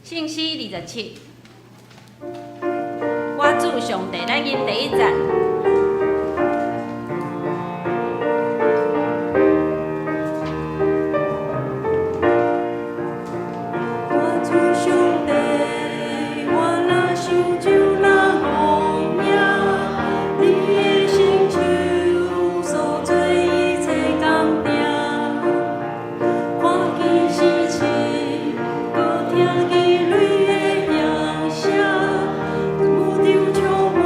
聖詩27，我主上帝，咱吟第一節。我主上帝，我若想就若戇影，你的成就所做一切工程，看見時辰，閣聽見雷的響聲，宇宙充滿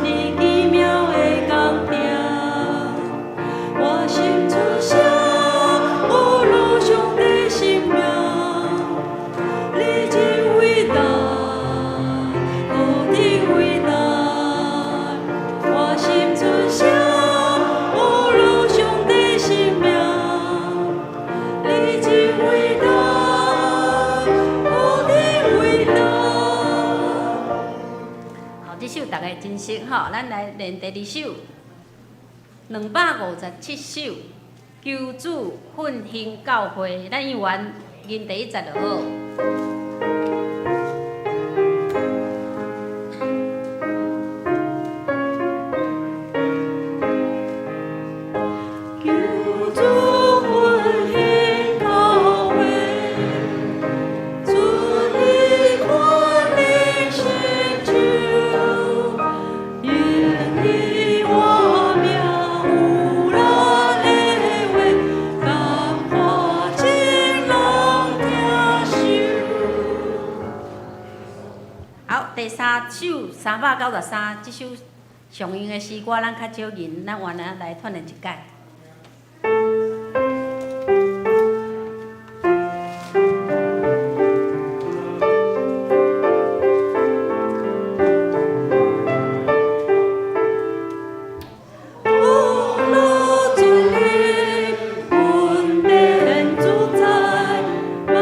你奇妙的工程。我心出聲，呵咾上帝聖名，你真偉大，何等偉大！我心出聲，呵咾上帝聖名，你真偉大，何等偉大！好，這首大家真熟吼，咱來練第二首，257首，求主奮興教會，咱演員吟第一節就好。求主奮興教會，出你權能成就，因你活命有力的話，感化眾人聽受。好，第三首393，這首常用的詩歌，咱較少吟，咱原來來鍛鍊一擺。呵咾主的恩典自在，萬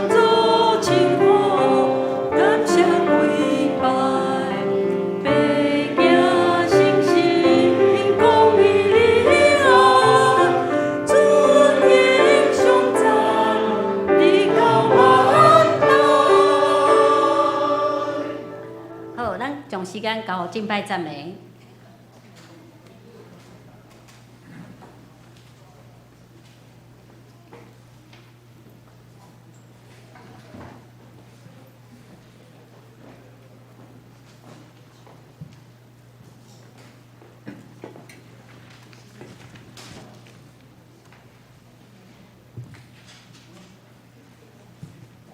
族稱呼，感謝跪拜，白行誠實，公義仁愛，尊榮頌讚，直到萬代。好，咱將時間交予敬拜讚美。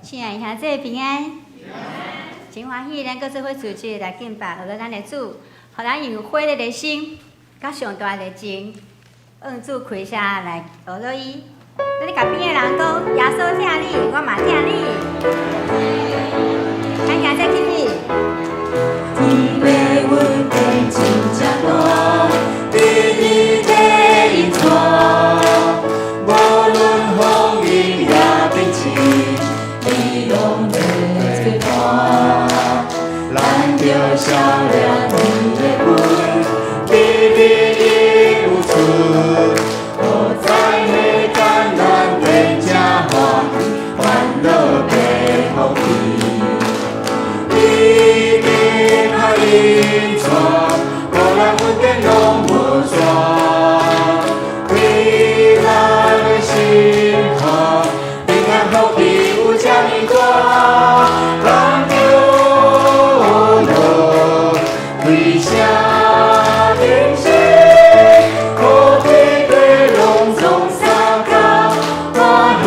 親愛的兄弟平安，真歡喜，咱閣做伙聚集來敬拜，學咱的主，予咱用火熱的心，佮上大熱情，向主開聲來呵咾伊。咱共邊的人講，耶穌疼你，我嘛疼你。咱兄弟起立。天父恩典真正大，日日在引帶，無論風雨也平靜，你攏在做伴。咱著曉掠你的恩，日日有出，予在彼艱難變這歡喜，歡樂變福氣。你的較引帶，予咱恩典攏無煞，對咱的心坎，平安福氣有這呢大，咱著樂開聲鳴聲，苦天地攏總相共歡喜。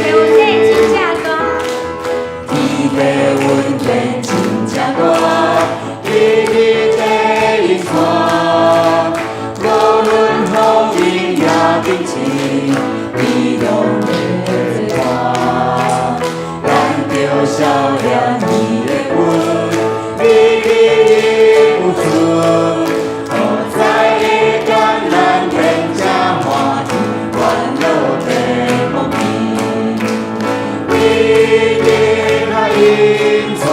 恩典真正大，天父恩典真正大，日日在引帶，無論風雨也平靜，你攏在做伴。咱著曉掠你的恩，日日有出，予在彼艱難變這歡喜，歡樂變福氣。你的較引帶，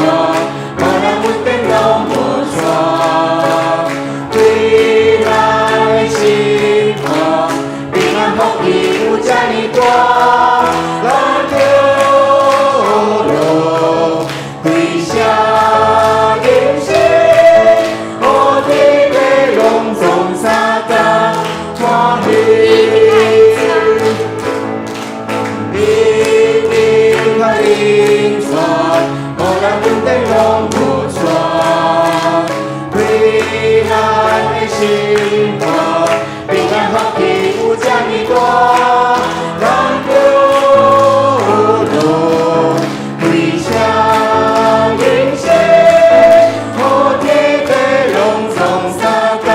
予咱恩典攏無煞，對咱的心坎，平安福氣有這呢大，咱著樂引帶，予咱問題攏無錯。對咱的生活，平安福氣有遮爾大，咱無論開車行駛，予天地攏總相共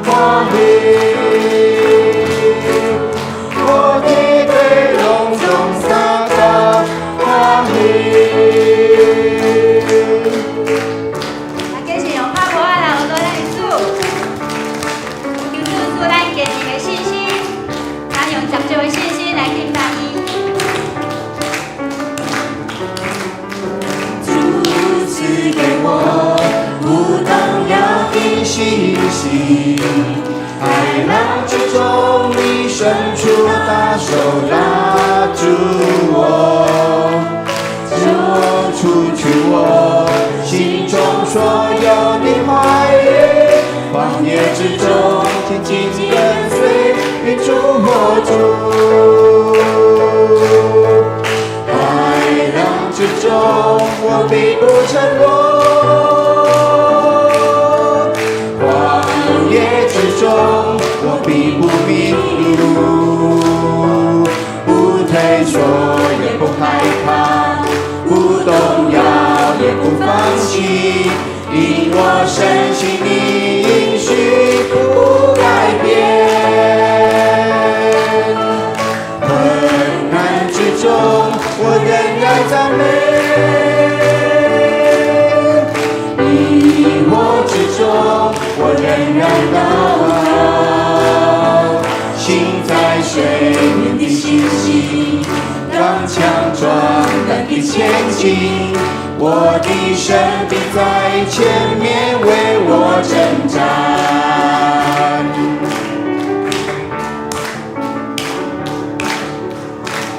歡喜，予天地攏總相共歡喜。啊，繼續用拍鼓仔來學咱的主，求主賜咱堅定的信心，咱用十足的信心來敬拜伊。主賜給我無動搖的信心，海浪之中你伸出大手拉住我，就除去我心中所有的懷疑，曠野之中緊緊跟隨雲柱火柱。海浪之中，我必不沉沒；曠野之中，我必不迷路。不退縮，也不害怕，不動搖，也不放棄，因我深信你應許不改變。困難之中，我仍然讚美；疑惑之中，我仍然禱告。行在水面的信心，剛強壯膽地前進。我的神必在前面為我征戰。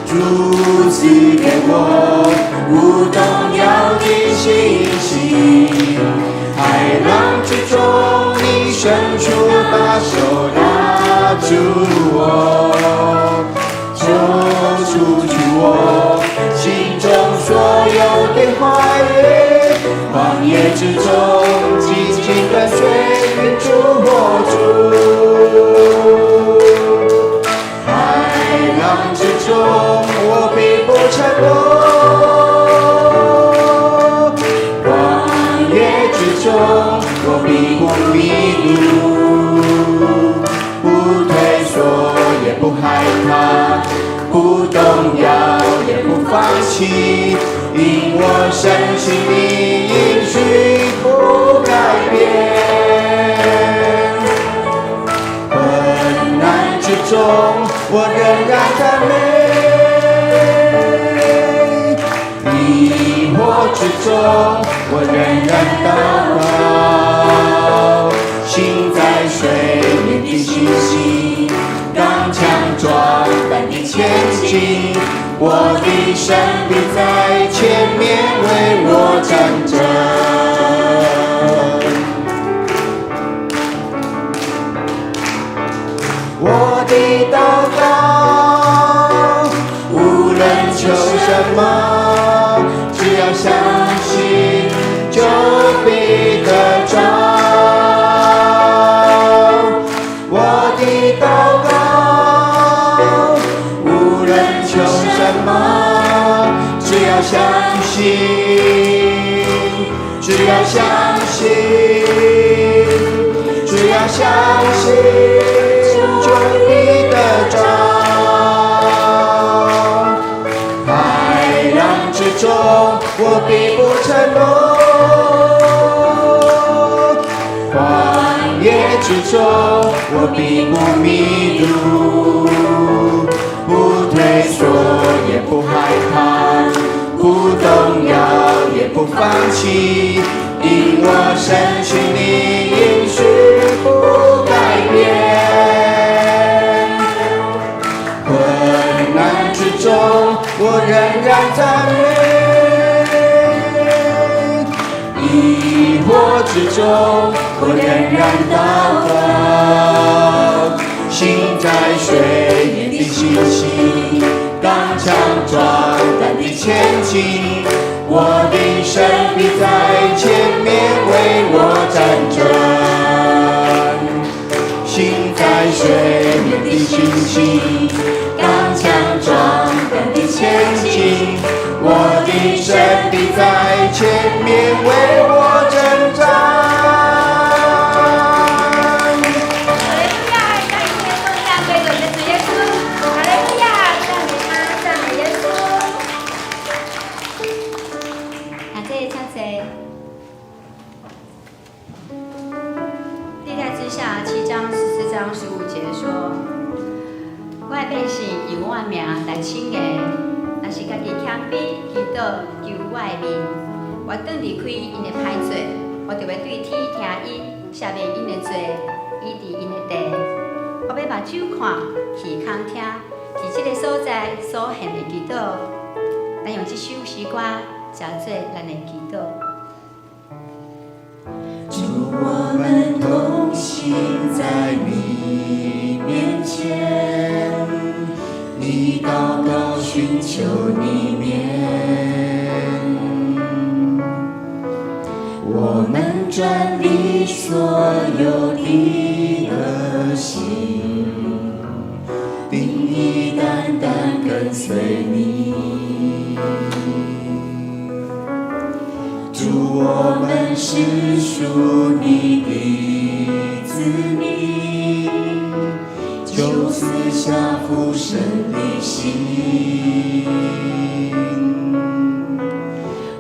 主賜給我無動搖的信心，海浪之中你伸出大手拉住我，就除去我心中所有的懷疑，曠野之中緊緊跟隨雲柱火柱。海浪之中，我必不沉沒；曠野之中，我必不迷路。不退縮，也不害怕，不動搖，也不放棄，因我深信你應許不改變。困難之中，我仍然讚美；疑惑之中，我仍然禱告。行在水面的信心，剛強壯膽地前進。我的神必在前面為我征戰。我的禱告，無論求什麼，只要相信，就必得著。我的禱告，無論求什麼，只要相信，只要相信，只要相信，就必得著。海浪之中，我必不沉沒；曠野之中，我必不迷路。不退縮，也不害怕，不動搖，也不放棄，因我深信你應許不改變。困難之中，我仍然讚美；疑惑之中，我仍然禱告。行在水面的信心，剛強壯膽地前進。行。我的神必在前面為我戰爭。行在水面的信心，剛強壯膽的前進。我的神必在前面為我征戰。哈利路亞！感謝頌讚歸給我們的主耶穌。哈利路亞！讚美他，讚美耶穌。啊，這請坐。歷代志下7章14章15節說：我的百姓用我的名來稱的，若是家己謙卑祈禱求我的面，我轉離開𪜶的歹做，我就欲對天聽𪜶，赦免𪜶的罪，醫治𪜶的地。我欲目睭看，耳孔聽，佇這个所在所獻的祈禱。咱用這首詩歌，來做咱的祈禱。主，我們同行在你面前，以禱告尋求你面。我們轉離所有的惡行，定意單單跟隨你。主，我們是屬你的子民，求賜下父神的心。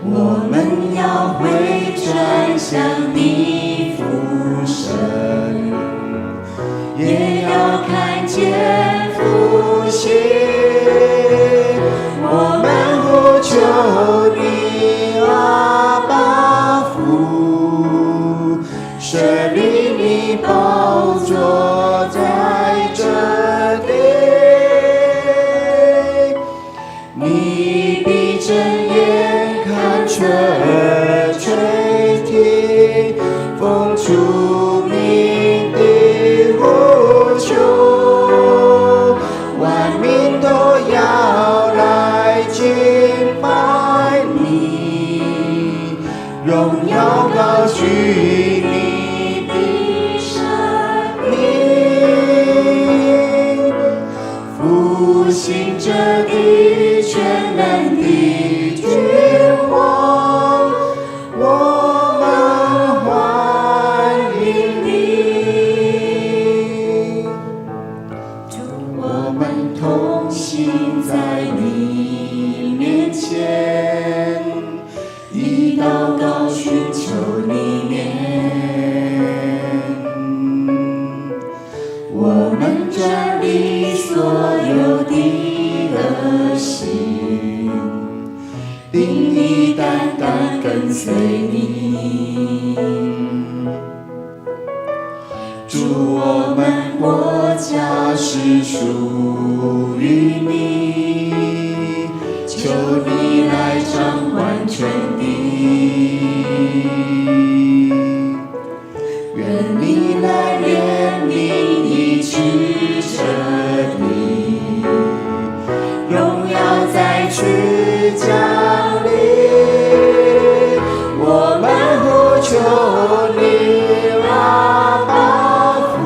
我們要回轉向你父神，也要看見復興。我們呼求你，阿爸父，設立你寶座在這地，你必睜眼看側耳垂聽，奉主名的呼求，萬民都要來敬拜你，榮耀高舉你的聖名，復興這地全能的君王，我們歡迎你。主，我們同行在你面前，以禱告尋求你面。我們轉離所有的惡行，定意單單跟隨你。主，我們國家是屬於你，求你來掌管全地。願你來憐憫醫治這地，榮耀再次降臨。我們呼求你，阿爸父，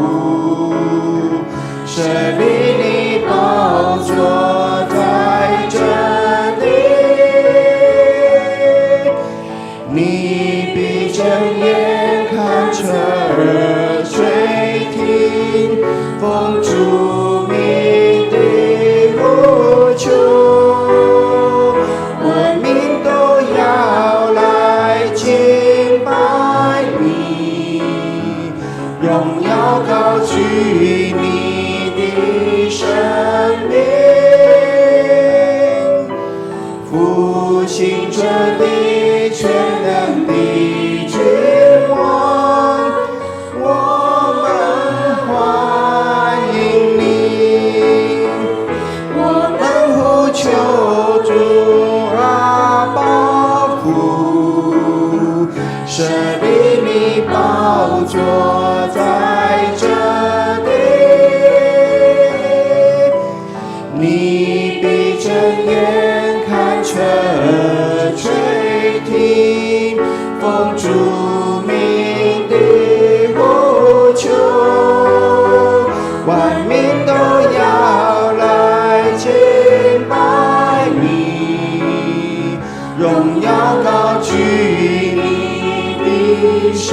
設立你寶座在這地，你必睜眼看側耳垂聽，奉主名的呼求，萬民都要來敬拜你，榮耀高舉你的聖名，復興這地全能的君王，我們歡迎你。我們呼求主阿爸父，設立你寶座在這地，你必睜眼看側耳榮耀高舉你的聖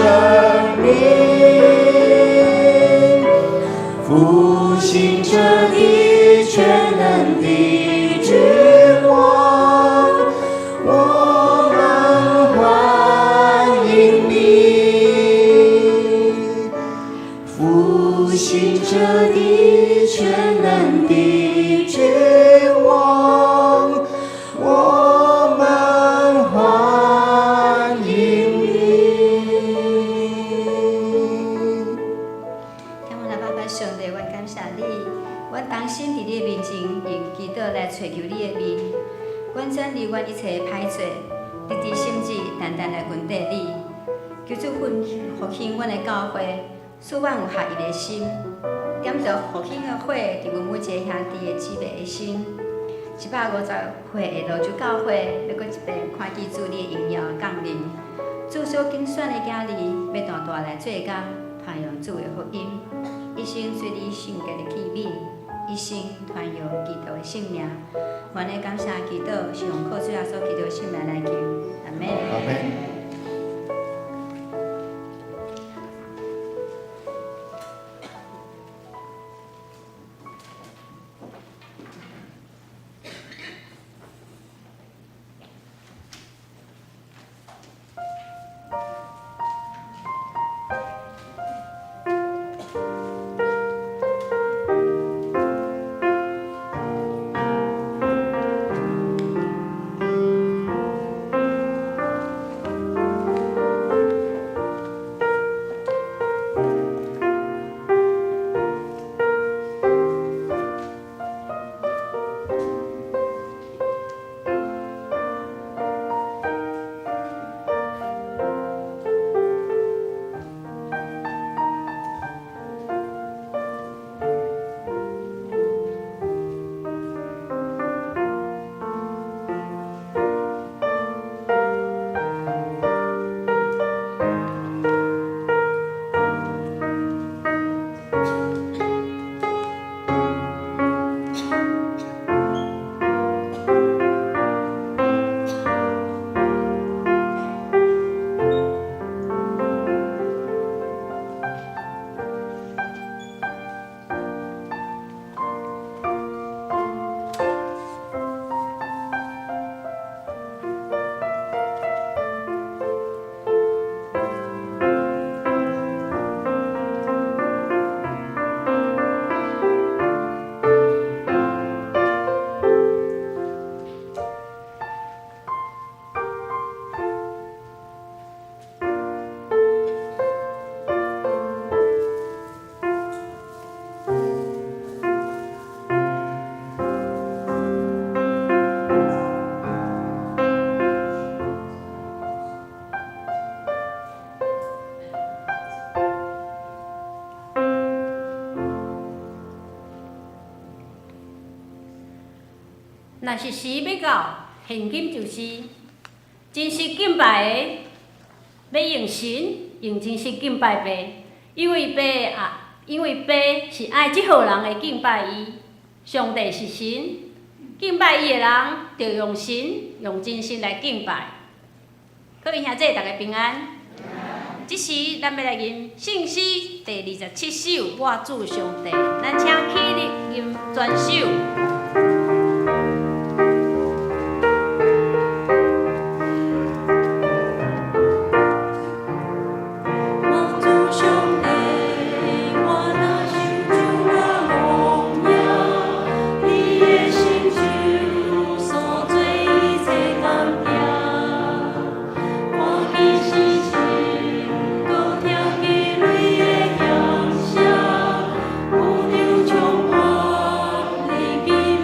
名，復興者的全能的君王，我們歡迎你。復興者的全能的君王，我們歡迎你。天父阿爸爸上帝，阮感謝你，阮同心佇你的面前，用祈禱來揣求你的面。阮轉離阮一切的歹做，直直心志，單單來跟綴你。求主復興阮的教會，使阮有合一的心，點著復興的火，佇阮每一個兄弟的姊妹的心。150歲的蘆洲教會，欲閣一遍看見主你的榮耀降臨。主所揀選的囝兒，欲大大來做工，傳揚主的福音，一生做你聖潔的器皿，一生傳揚基督的聖名。阮的感謝祈禱，是奉靠主耶穌基督的聖名來求，阿們。阿們。若是時欲到，現今就是真實敬拜的，欲用神用真實敬拜父，因為父是愛這號人會敬拜伊。上帝是神，敬拜伊的人，著用神用真心來敬拜。各位兄弟，大家平安。這時，咱欲來吟聖詩第27首《我主上帝》，咱請起立吟全首。我主上帝，我若想就我榮耀，你的成就所做一切工業，看見時辰，閣聽見雷的響聲，宇宙充滿你奇妙。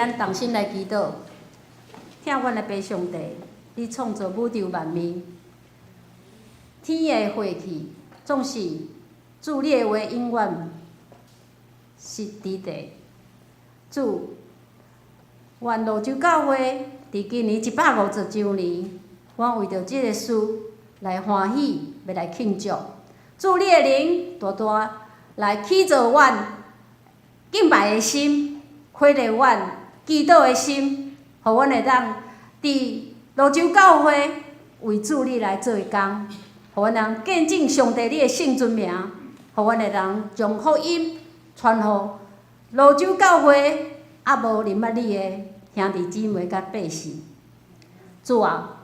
咱同心來祈禱，疼阮的父上帝，你創造宇宙萬物，天會過去，總是主你的話永遠是佇地。主，願蘆洲教會佇今年150周年，阮為著這个事來歡喜，欲來慶祝。主你的靈大大來起造阮敬拜的心，火熱阮祈禱的心，予阮會當佇蘆洲教會為主你來做工，予阮通見證上帝你的聖尊名，予阮會當將福音傳予蘆洲教會猶無認捌你的兄弟姊妹佮百姓。主啊，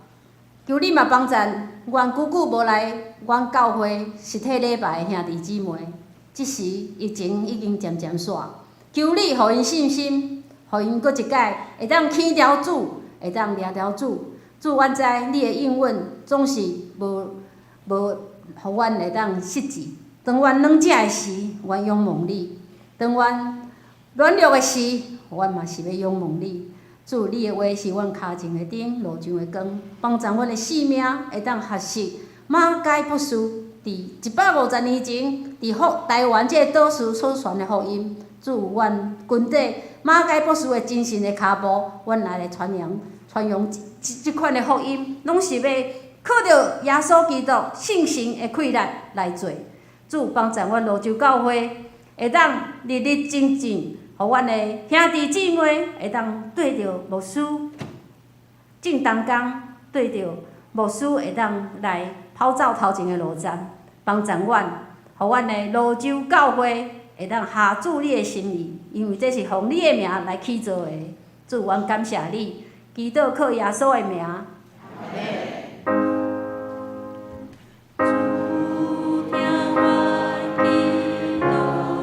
求你嘛幫贊阮久久無來阮教會實體禮拜的兄弟姊妹，這時疫情已經漸漸煞，求你予𪜶信心，予𪜶閣一擺會當牽牢主，會當掠牢主。主，阮知你的應允總是無無予阮會當失志。當阮軟弱的時，阮仰望你；當阮軟弱的時，阮嘛是欲仰望你。主，你的話是阮跤前的燈，路上的光，幫助阮的生命會當學習馬偕博士佇150年前佇福台灣這個島嶼所傳的福音。主，阮跟綴馬偕博士的精神的跤步，阮來傳揚傳揚這這款的福音，攏是欲靠著耶穌基督聖神的氣力來做。主幫助阮蘆洲教會會當日日精進，予阮的兄弟姊妹會當綴著牧師正同工，綴著牧師會當來跑走頭前的路站，幫助阮，予阮的蘆洲教會會當合主你的心意，因為這是奉你的名來起造的。主，阮感謝你，祈禱靠耶穌的名。主聽阮祈禱，主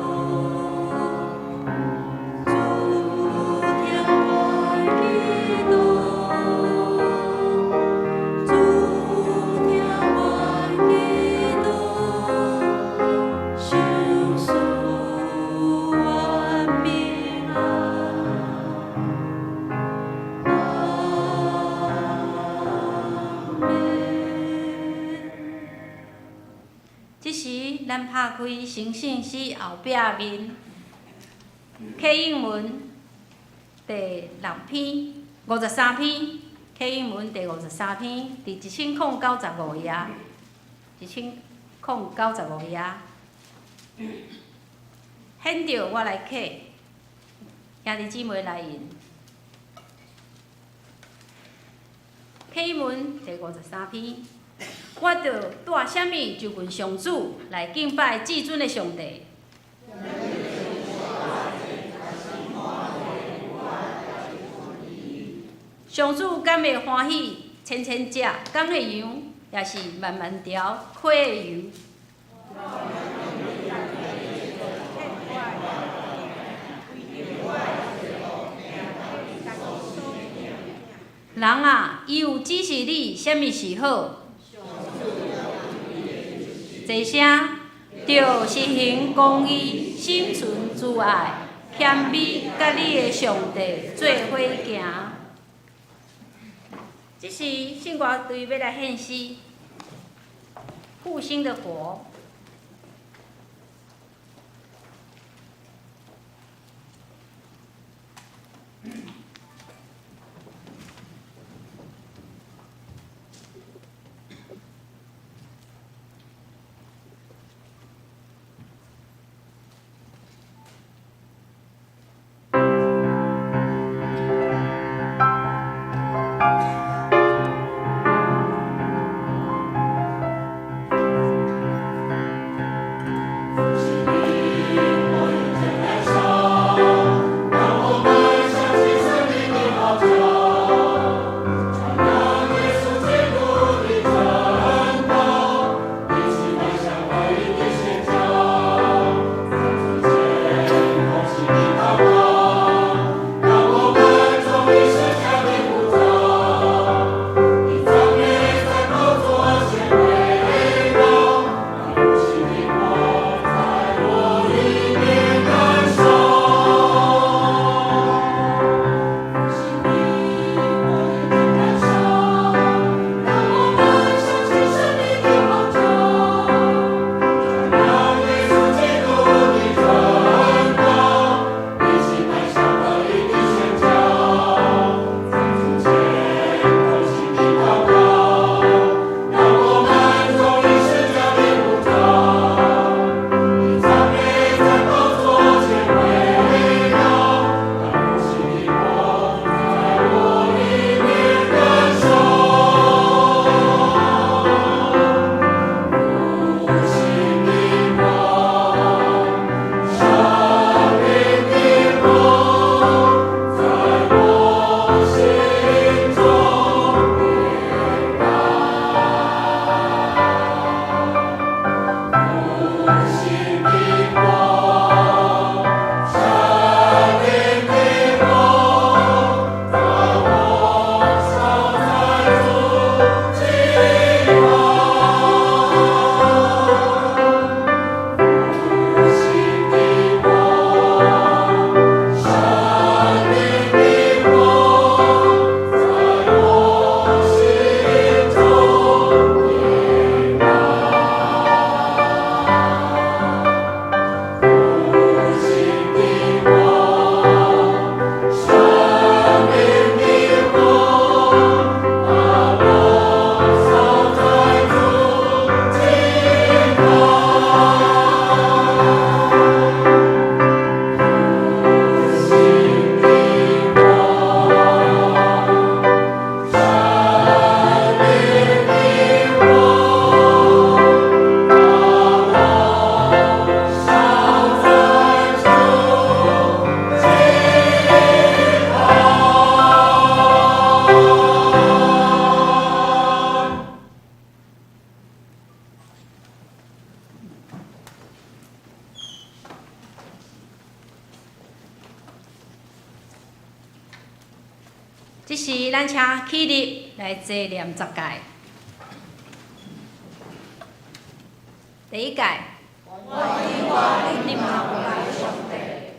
聽阮祈禱，主聽阮祈禱，賞賜阮平安。阿們。這時，咱拍開成聖詩後壁面，啟應文第六篇53篇，啟應文第五十三篇，佇1095頁，1095頁。現著我來啟，兄弟姊妹來應。啟應文第五十三篇。我著帶啥物就近上主來敬拜至尊的上帝？上主敢會歡喜千千隻公的羊，抑是萬萬條溪的羊？人啊，伊有指示你啥物是好？坐聲，著實行公義，心存慈愛，謙卑，佮你的上帝做伙行。這是聖歌隊欲來獻詩，復興的火。這時，咱請起立來齊念十誡。第一誡，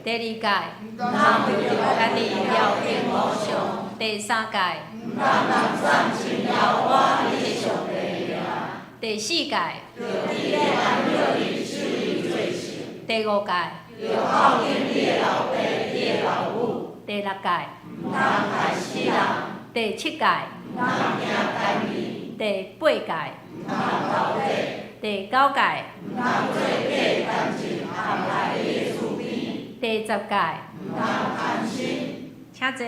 第二誡，家己搖敬偶像。第三誡，第四誡，第五誡，第六誡，第七誡，第八誡，第九誡，第十誡，請坐。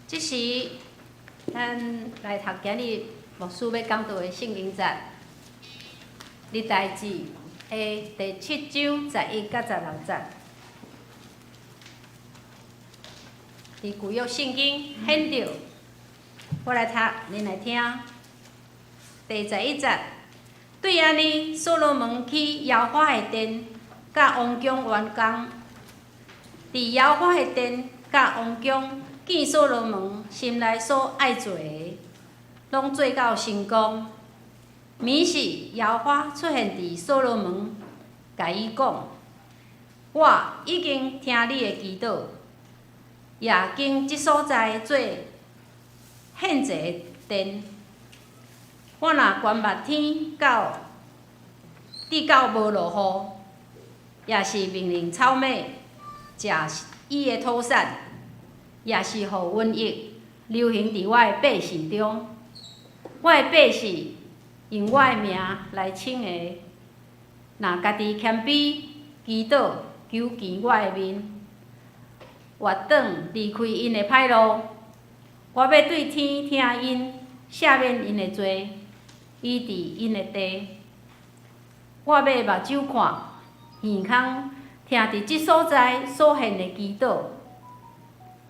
這時，咱來讀今日牧師欲講道的聖經節，歷代志的第七章十一佮十六節。佇舊約聖經顯著，我來讀，恁來聽。第十一節，對按呢，所羅門去耶和華的殿，佮王宮完工。佇耶和華的殿佮王宮，見所羅門心內所愛做的，攏做到成功。暝時，耶和華出現佇所羅門，共伊講：我已經聽你的祈禱，也揀這所在做獻祭的殿。我若關目天到，直到無落雨，也是命令草馬食伊的土產，也是予瘟疫流行佇我的百姓中。我的百姓用我的名來稱的，若家己謙卑祈禱，求見我的面，回轉離開𪜶的歹路，我欲對天聽𪜶，赦免𪜶的罪，醫治𪜶的地。我欲目睭看，耳孔聽佇這所在所獻的祈禱，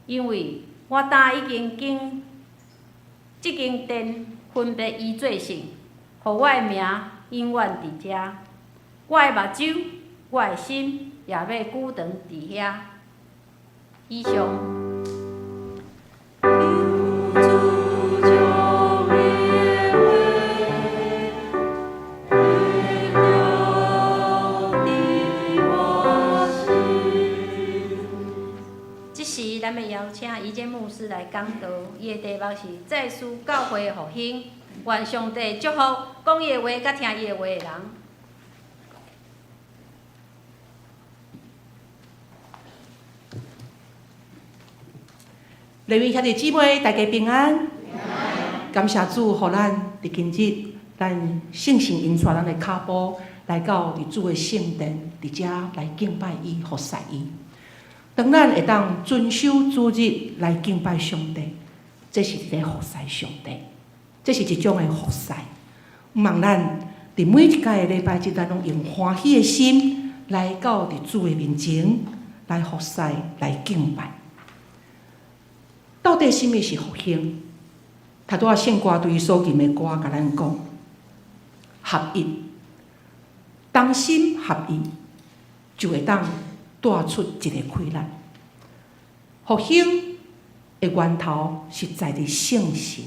因為我早已經揀這間殿分別伊做聖，予我的名永遠佇遮。我的目睭，我的心也欲久長佇遐。以上。求主將你的話顯佇我心。這時，咱欲邀請怡堅牧師來講道，伊的題目是再次教會復興，願上帝祝福講伊的話佮聽伊的話的人。禮拜兄弟姊妹，大家平安。感謝主，予咱佇今日，咱聖神引帶咱的跤步來到佇主的聖殿，佇遮來敬拜伊、服侍伊。當咱會當遵守主日來敬拜上帝，這是佇咧服侍上帝，這是一種的服侍。望咱佇每一屆的禮拜日，咱攏用歡喜的心來到佇主的面前來服侍、來敬拜。到底啥物是復興？頭拄仔聖歌隊所吟的歌，共咱講合一，同心合意，就會當帶出一个氣力。復興的源頭是在佇聖神，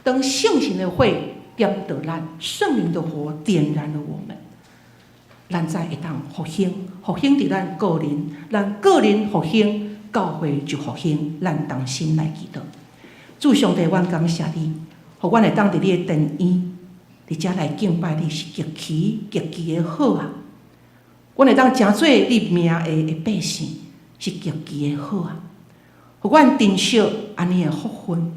當聖神的火點著咱，聖靈的火點燃了我們，咱才會當復興。復興佇咱個人，咱個人復興，教會就復興。咱同心來祈禱，主上帝，阮感謝你，予阮會當佇你的殿院，佇遮來敬拜你，是極其極其的好啊！阮會當成做你名下的百姓，是極其的好啊！予阮珍惜按呢的福分，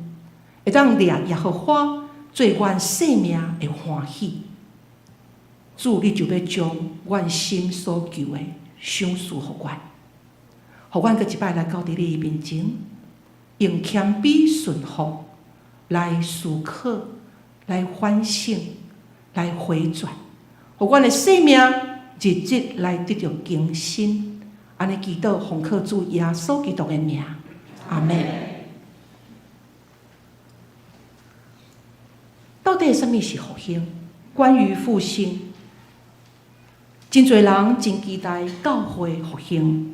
會當掠耶和華做阮生命的歡喜。主，你就欲將阮心所求的賞賜予阮，予阮閣一擺來到佇你面前，用謙卑順服來思考、來反省、來回轉，予阮的生命日日來得著更新。按呢祈禱，奉靠主耶穌基督的名，阿們。到底啥物是復興？關於復興，真濟人真期待教會復興，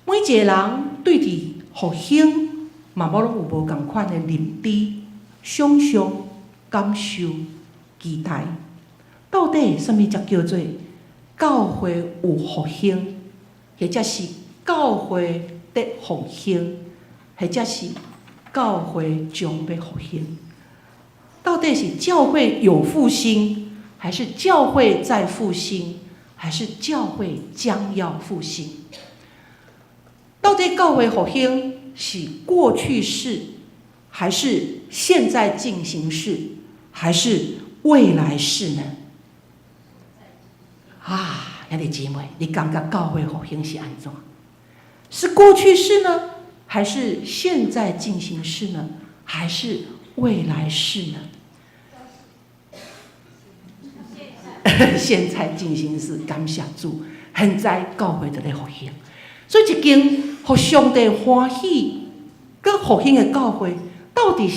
每一個人對佇復興嘛，無攏有無仝款的認知、想像、感受、期待。到底啥物才叫做教會有復興，或者是教會得復興，或者是教會將欲復興？到底是教會有復興，還是教會在復興，還是教會將要復興？到底教會復興是過去式，還是現在進行式，還是未來式呢？啊，兄弟姊妹，你感覺教會復興是按怎？是過去式呢，還是現在進行式呢，還是未來式呢？現在進行式，感謝主，現在教會就咧復興，所以一間予上帝歡喜、閣復興的教會，到底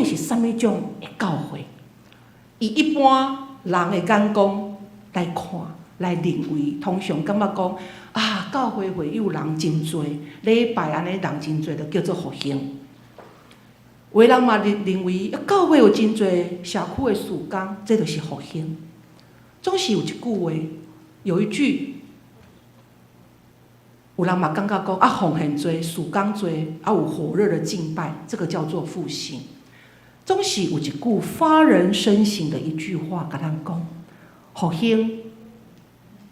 是啥物種的教會？以一般人的眼光來看，來認為，通常感覺講啊，教會會友人真濟，禮拜按呢人真濟，就叫做復興。有的人嘛認為，教會有真濟社區的事工，這就是復興。總是有一句話，有一句，有人嘛感覺講啊，奉獻濟，事工濟，啊有火熱的敬拜，這個叫做復興。總是有一句發人深省的一句話，共咱講：復興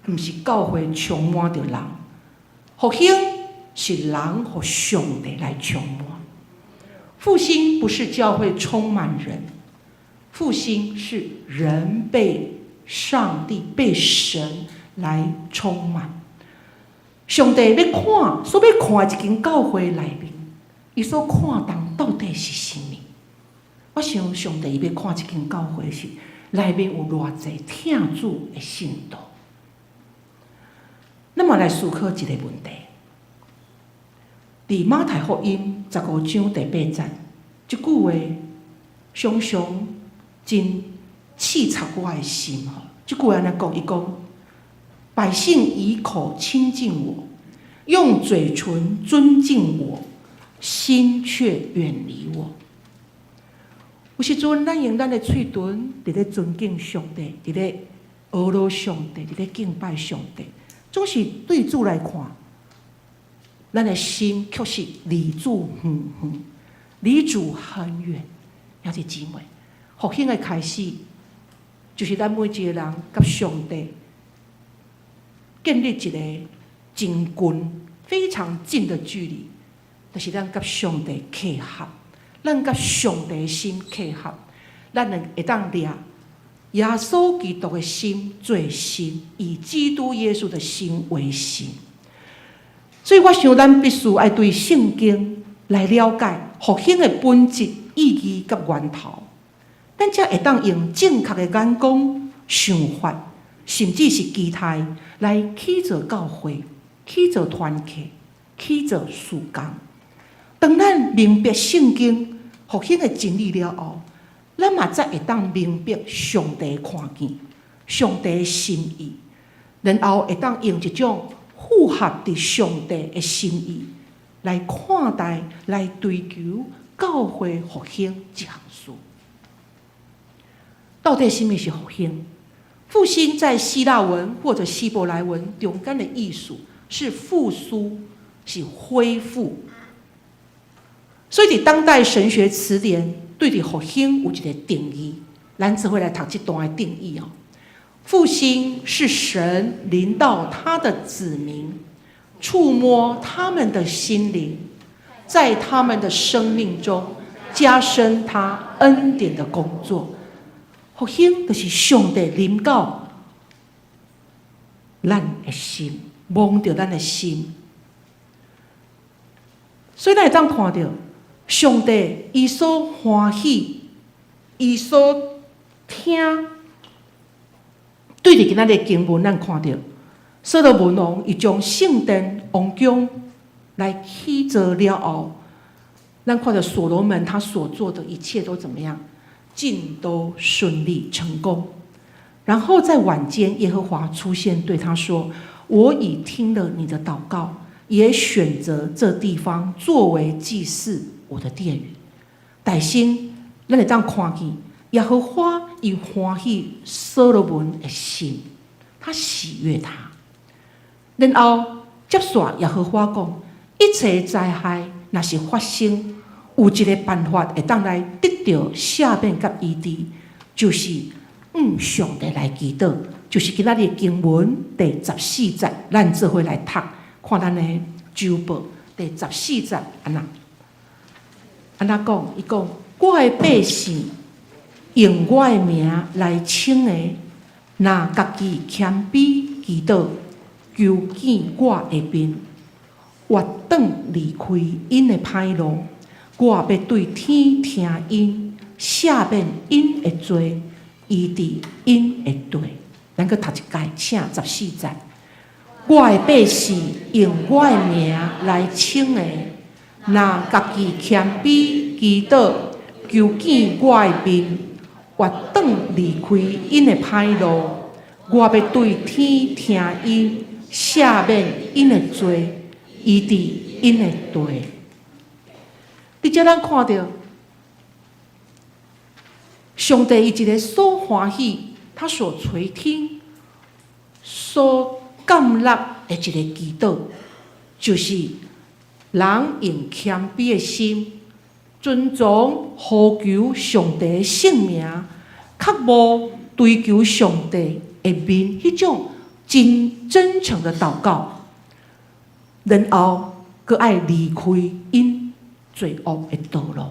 毋是教會充滿著人，復興是人予上帝來充滿。復興不是教會充滿人，復興是人被上帝、被神來充滿。上帝欲看，所欲看的一間教會內面，伊所看重到底是啥物？我想上帝伊欲看一間教會是內面有偌濟疼主的信徒。咱嘛來思考一個問題：佇馬太福音15章第8節，這句話常常真刺插我的心吼。這句話按呢講，伊講：百姓以口親近我，用嘴唇尊敬我，心卻遠離我。有時陣，咱用咱的喙唇佇咧尊敬上帝，佇咧阿羅上帝，佇咧敬拜上帝，總是對主來看，咱的心卻是離主遠遠，離主很遠。兄弟姊妹，復興的開始，就是咱每一個人佮上帝建立一個真近、非常近的距離，就是咱佮上帝契合，咱佮上帝的心契合，咱能會當掠耶穌基督的心做心，以基督耶穌的心為心。所以我想，咱必須愛對聖經來了解復興的本質、意義佮源頭，咱才會當用正確的眼光、想法，甚至是期待來起造教會、起造團契、起造事工。當咱明白聖經復興的真理了後，咱嘛才會當明白上帝看見、上帝的心意，然後會當用一種符合佇上帝的心意來看待、來追求教會復興這項事。到底啥物是復興？復興在希臘文或者希伯來文中間的意思是復甦，是恢復。所以，佇當代神學詞典對佇復興有一個定義，咱做伙來讀這段的定義哦。復興是神臨到他的子民，觸摸他們的心靈，在他們的生命中加深他恩典的工作。復興就是上帝臨到咱的心，摸著咱的心。所以咱會當看著上帝伊所歡喜，伊所聽。對佇今仔日經文，咱看著所羅門王伊將聖殿王宮來起造了後，咱看著所羅門他所做的一切都怎麼樣，盡都順利成功。然後在晚間，耶和華出現對他說：我已聽了你的禱告，也選擇這地方作為祭祀我的殿宇。但是，咱會當看見耶和華伊歡喜所羅門的心，他喜悅他。然後接續耶和華講：一切災害若是發生，有一個辦法會當來得著赦免佮醫治，就是向上帝來祈禱，就是今仔日經文第十四節，咱做伙來讀，看咱的周報第十四節按怎按怎講？伊講：我的百姓用我的名來稱的，若家己謙卑祈禱，求見我的面，越轉離開𪜶的歹路，我欲對天聽𪜶，赦免𪜶的罪，醫治𪜶的地。咱閣讀一擺，請十四節。我的百姓用我的名來稱的，若家己謙卑祈禱，求見我的面，越轉離開𪜶的歹路，我欲對天聽𪜶，赦免𪜶的罪，醫治𪜶的地。佇遮咱看著，上帝伊一个所歡喜，他所垂聽、所感納的一個祈禱，就是人用謙卑的心，遵從呼求上帝的聖名，渴慕追求上帝的面，彼種真真誠的禱告，然後閣愛離開𪜶罪惡的道路。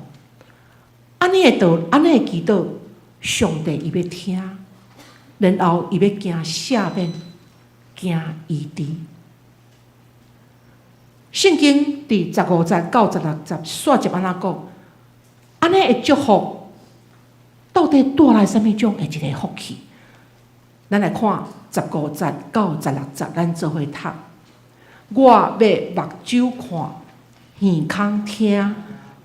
按呢的道，按呢的祈禱，上帝伊欲聽，然後伊欲行赦免，行醫治。聖經佇15節到16節，煞接按怎講？按呢的祝福到底帶來啥物種的一個福氣？咱來看15節到16節，咱做伙讀。我欲目睭看，耳孔聽，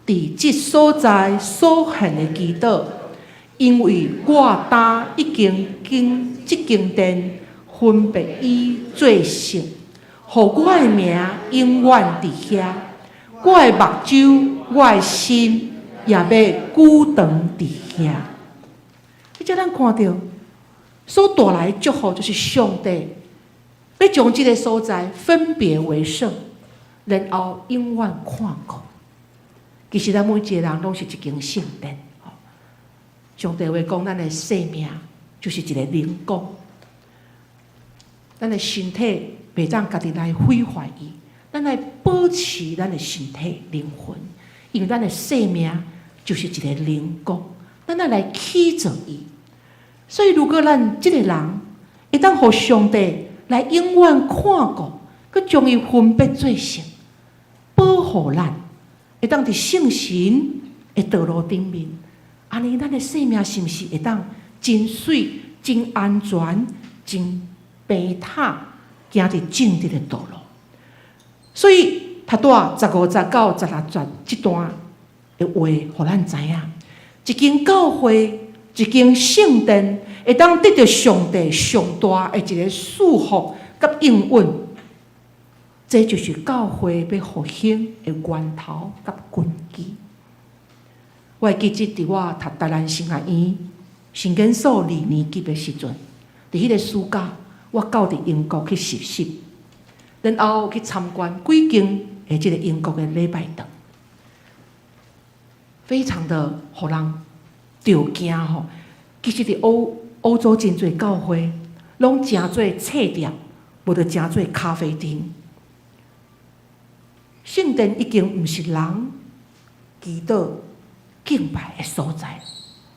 佇這所在所獻的祈禱，因為我今已經揀這間殿分別伊做聖，予我的名永遠佇遐。我的目睭，我的心也欲久長佇遐。你遮咱看著所帶來的祝福，就是上帝欲將這个所在分別為聖，然後永遠看顧。其實咱每一個人攏是一間聖殿。上帝話講，咱的生命就是一個靈宮，咱的身體袂當家己來毀壞伊，咱來保持咱的身體靈魂，因為咱的生命就是一個靈宮，咱愛來起造伊。所以，如果咱這个人會當予上帝來永遠看顧，閣將伊分別做聖，保護咱，會當佇聖神的道路頂面，按呢，咱的生命是毋是會當真媠、真安全、真平坦，行佇正直的道路？所以，頭拄仔15節到16節這段的話，予咱知影，一間教會，一間聖殿，會當得著上帝上大的一个祝福佮應允，這就是教會欲復興的源頭佮根基。我會記得佇我讀台南神學院神研所二年級的時陣，佇彼个暑假，我到佇英國去實習，然後去參觀幾間的這个英國的禮拜堂，非常的予人著驚吼。其實佇歐洲真濟教會，攏成做冊店，無就成做咖啡廳。聖殿已經毋是人祈禱敬拜的所在，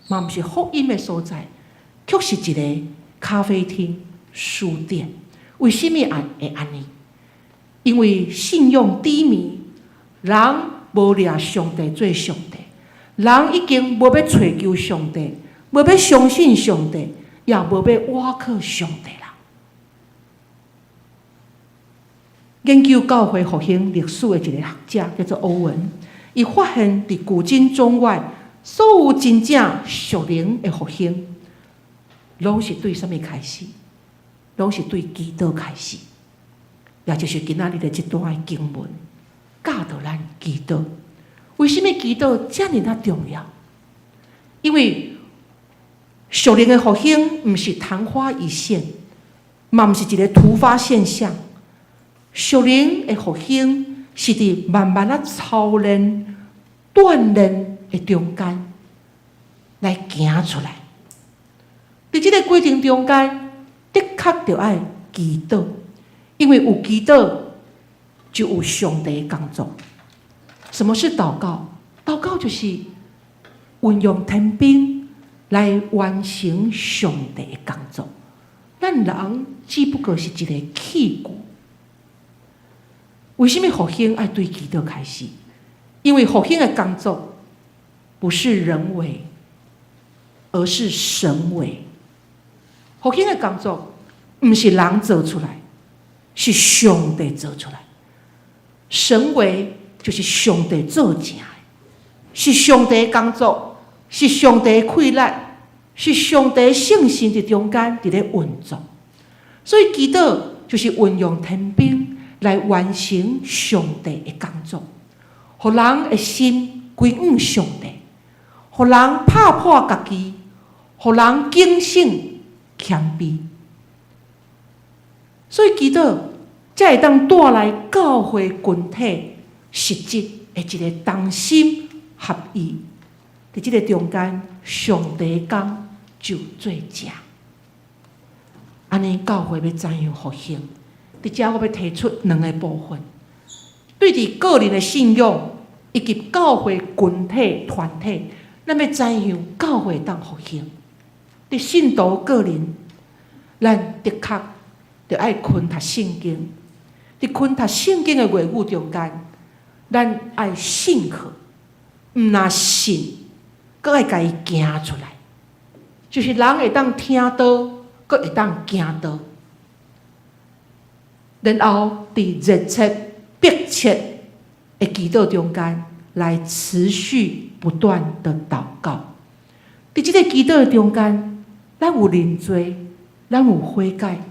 嘛毋是福音的所在，卻是一个咖啡廳、書店。為啥物會按呢？因為信仰低迷，人無掠上帝做上帝，人已經無欲揣求上帝，無欲相信上帝，也無欲倚靠上帝啦。研究教會復興歷史的一个學者叫做歐文，伊發現佇古今中外所有真正屬靈的復興，攏是對啥物開始？攏是對祈禱開始，也就是今仔日的這段的經文，教導咱祈禱。為什麼祈禱遮爾仔重要？因為屬靈的復興毋是曇花一現，嘛毋是一個突發現象。屬靈的復興是佇慢慢仔操練、鍛鍊的中間來行出來。佇這個過程中間，的確著愛祈禱，因為有祈禱就有上帝的工作。什麼是禱告？禱告就是運用天兵來完成上帝的工作。咱人只不過是一個器具。為什麼復興愛對祈禱開始？因為復興的工作不是人為，而是神為。復興的工作毋是人做出來，是上帝做出來。神為就是上帝做成的，是上帝的工作，是上帝的氣力，是上帝聖神佇中間佇咧運作。所以祈禱就是運用天兵來完成上帝的工作，予人的心歸向上帝，予人拍破家己，予人警醒謙卑。所以祈禱才會當帶來教會群體實質的一個同心合意。佇這個中間，上帝的工就做成。按呢，教會欲怎樣復興？佇遮我欲提出兩個部分，對佇個人的信仰以及教會群體團體，咱欲怎樣教會當復興？佇信徒個人，咱的確著愛勤讀聖經。佇勤讀聖經的話語中間，咱愛信靠，毋但信，閣愛共伊行出來。就是人會當聽道，閣會當行道。然後佇熱切、迫切的祈禱中間，來持續不斷的禱告。佇這個祈禱的中間，咱有認罪，咱有悔改，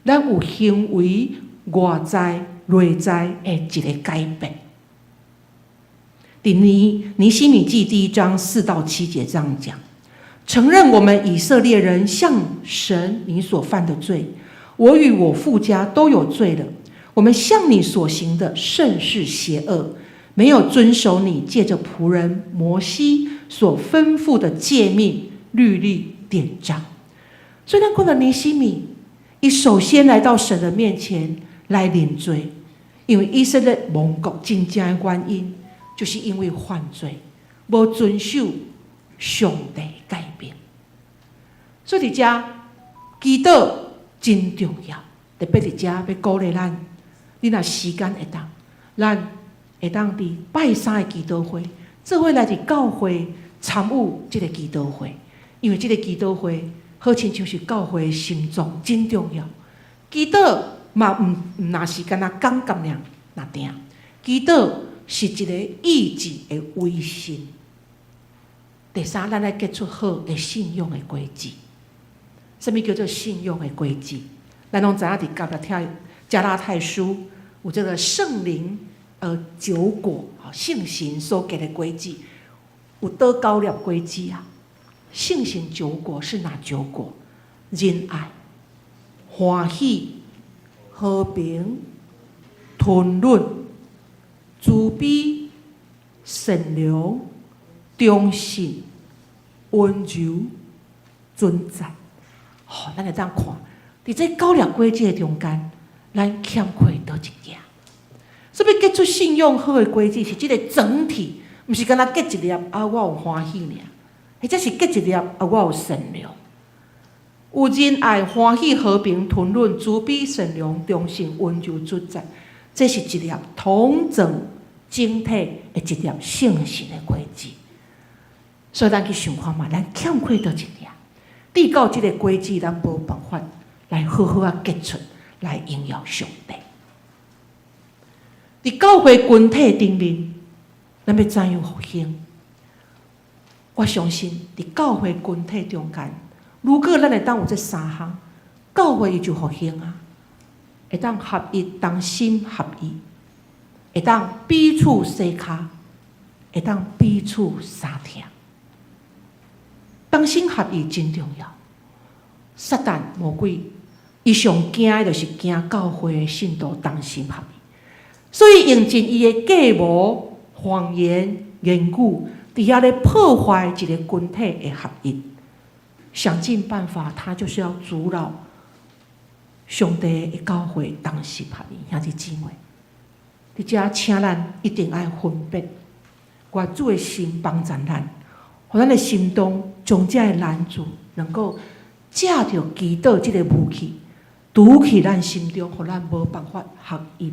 咱有行為外在、內在的一個改變。佇尼希米記第1章4到7節這樣講：承認我們以色列人向神你所犯的罪，我與我父家都有罪了。我們向你所行的甚是邪惡，沒有遵守你借着僕人摩西所吩咐的誡命、律例、典章。所以，咱看著尼希米，伊首先來到神的面前來認罪，因為以色列亡國真正的原因，就是因為犯罪，無遵守上帝誡命。所以，佇遮祈禱真重要，特別佇遮欲鼓勵咱，你若時間會當，咱會當佇拜三的祈禱會，做伙來佇教會參與這個祈禱會，因為這個祈禱會好親像是教會的心臟，真重要。祈禱嘛毋若是干焦講講爾，若定。祈禱是一個意志的維信。第三，咱愛結出好的信仰的果子。啥物叫做信仰的果子？咱攏知影佇加拉太書有這個聖靈九果，聖神所結的果子，有佗九粒果子啊？聖神九果是哪九果？仁愛、歡喜、和平、吞忍、慈悲、善良、忠信、溫柔、準節。吼，咱會當看，佇這九粒果子的中間，咱欠缺佗一件。所以結出信仰好的果子，是這個整體，毋是干焦結一粒啊，我有歡喜爾，或者是結一粒啊，我有善良，有仁愛、歡喜、和平、吞忍、慈悲、善良、忠信、溫柔、準節，這是一粒統整整體的一粒聖神的果子。所以咱去想看覓，咱欠缺佗一粒。直到這個果子，咱無辦法來好好仔結出來榮耀上帝。佇教會群體頂面，咱欲怎樣復興？我相信佇教會群體中間，如果咱會當有這三項，教會伊就復興啊，會當合一，同心合意，會當彼此相跤，會當彼此相疼。同心合意真重要。撒旦魔鬼，伊上驚的就是驚教會的信徒同心合意，所以用盡伊的計謀、謊言、言語，佇遐咧破壞一個群體的合一。想盡辦法，他就是要阻撓上帝的教會同心合意。兄弟姊妹，佇遮請咱一定愛分別，願主的心幫助咱，予咱的心中將這个難處能夠藉著祈禱這个武器，除去咱心中，予咱無辦法合一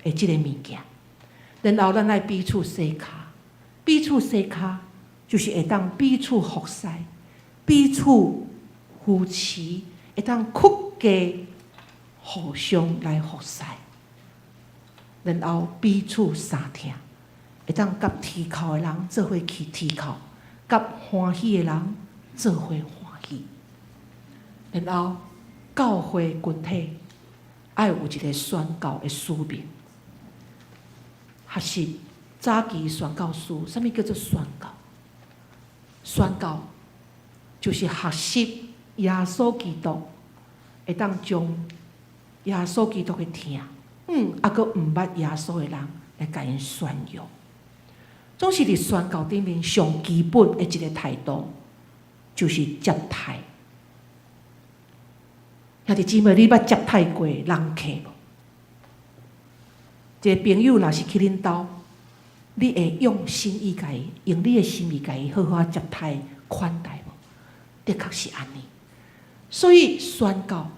的這个物件。然後咱愛彼此相跤，彼此相跤就是會當彼此服侍，彼此扶持，會當屈膝互相來服侍，然後彼此相疼，會當佮啼哭的人做伙去啼哭，佮歡喜的人做伙歡喜。然後教會群體愛有一个宣教的使命，學習早期宣教士，啥物叫做宣教？宣教就是學習耶穌基督，會當將耶穌基督的疼，猶閣毋捌耶穌的人來共𪜶宣揚。總是佇宣教頂面上基本的一个態度，就是接待。兄弟姊妹，你捌接待過人客無？一个朋友若是去恁兜，你會用心意共伊，用你的心意共伊好好接待款待無？的確是按呢。所以宣教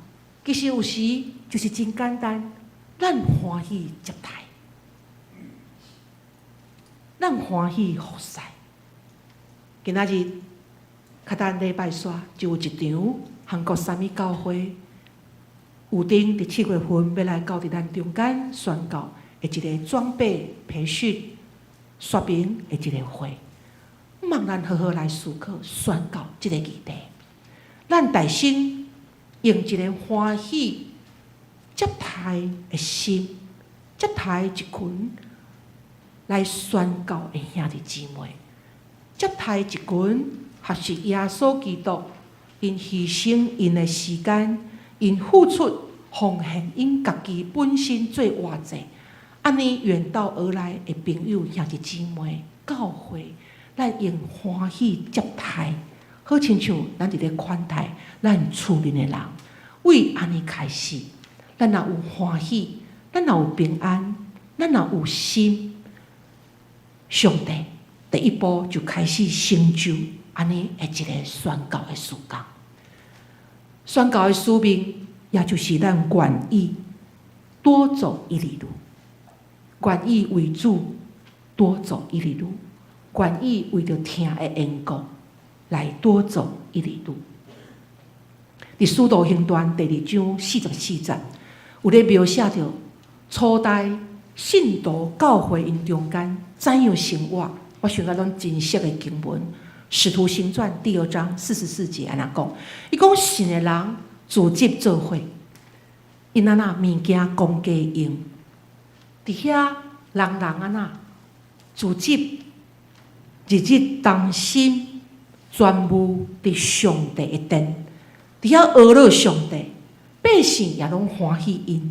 其實有時就是真簡單，咱歡喜接待，咱歡喜服侍。今仔日，較等禮拜煞就有一場韓國三義教會有定佇7月份欲來到佇咱中間宣教的一个裝備培訓說明的一个會，望咱好好來思考宣教這个議題。咱大先用一个歡喜接待的心，接待一群來宣教的兄弟姊妹，接待一群學習耶穌基督，𪜶犧牲𪜶的時間，𪜶付出奉獻，𪜶家己本身做活祭，按呢遠道而來的朋友兄弟姊妹，教會，咱用歡喜接待，好親像咱佇咧款待咱厝內的人，為按呢開始，咱若有歡喜，咱若有平安，咱若有心，上帝第一步就開始成就按呢的一个宣教的事工。宣教的使命，也就是咱願意多走一里路，願意為主多走一里路，願意為著疼的緣故來多走一里路。佇《使徒行傳》第二章44節，有咧描寫著初代信徒教會𪜶中間怎樣生活。我想咱攏真熟的經文，《使徒行傳》第二章四十四節按呢講，伊講信的人聚集做伙，𪜶按怎物件公家用，佇遐人人按怎聚集，日日同心專務佇上帝的殿，佇遐阿樂上帝，百姓也攏歡喜𪜶。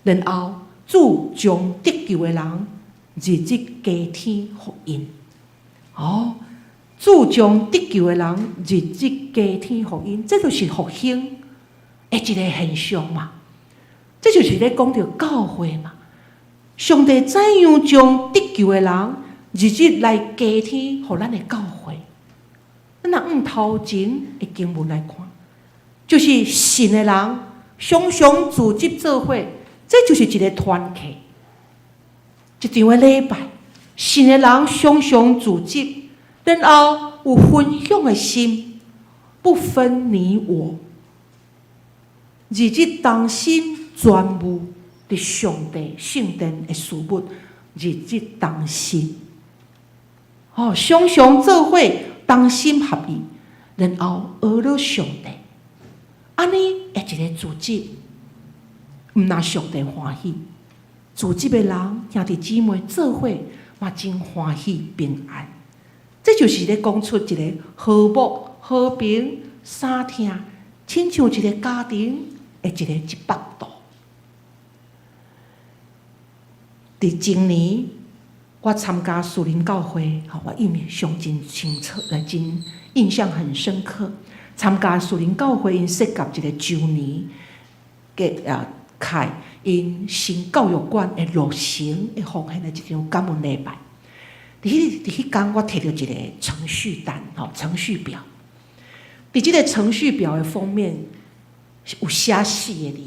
然後主將得救的人日日加添予𪜶。哦，主將得救的人日日加添予𪜶，這就是復興的一個現象嘛。這就是咧講著教會嘛。上帝怎樣將得救的人日日來加添予咱的教會？咱若按頭前的經文來看，就是信的人常常聚集做伙，這就是一个團契，一場的禮拜。信的人常常聚集，然後有分享的心，不分你我，日日同心專務佇上帝聖殿的事物，日日同心，哦，常常做伙，同心合意，然後學了上帝，按呢的一个組織，毋若上帝歡喜，組織的人兄弟姊妹做伙嘛真歡喜平安。這就是咧講出一个和睦、和平、相疼，親像一个家庭的一個100度。佇前年，我參加樹林教會，吼，我印象真清楚，來真印象很深刻。參加樹林教會，𪜶設立一個周年嘅啊，開𪜶新教育館的落成的奉獻的一場感恩禮拜。佇彼工，我提著一個程序單，吼，程序表。佇這個程序表的封面有寫四個字，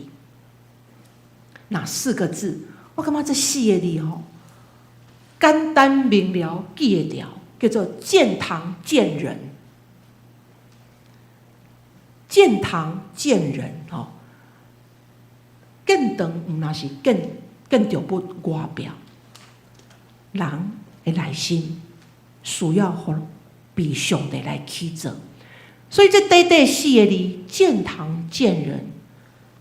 哪四個字？我感覺這四個字吼，簡單明了，記會牢，叫做建堂見人。建堂見人，吼，建堂毋若是建築物外表，人的內心需要予被上帝來起造，所以這短短四個字“建堂見人”，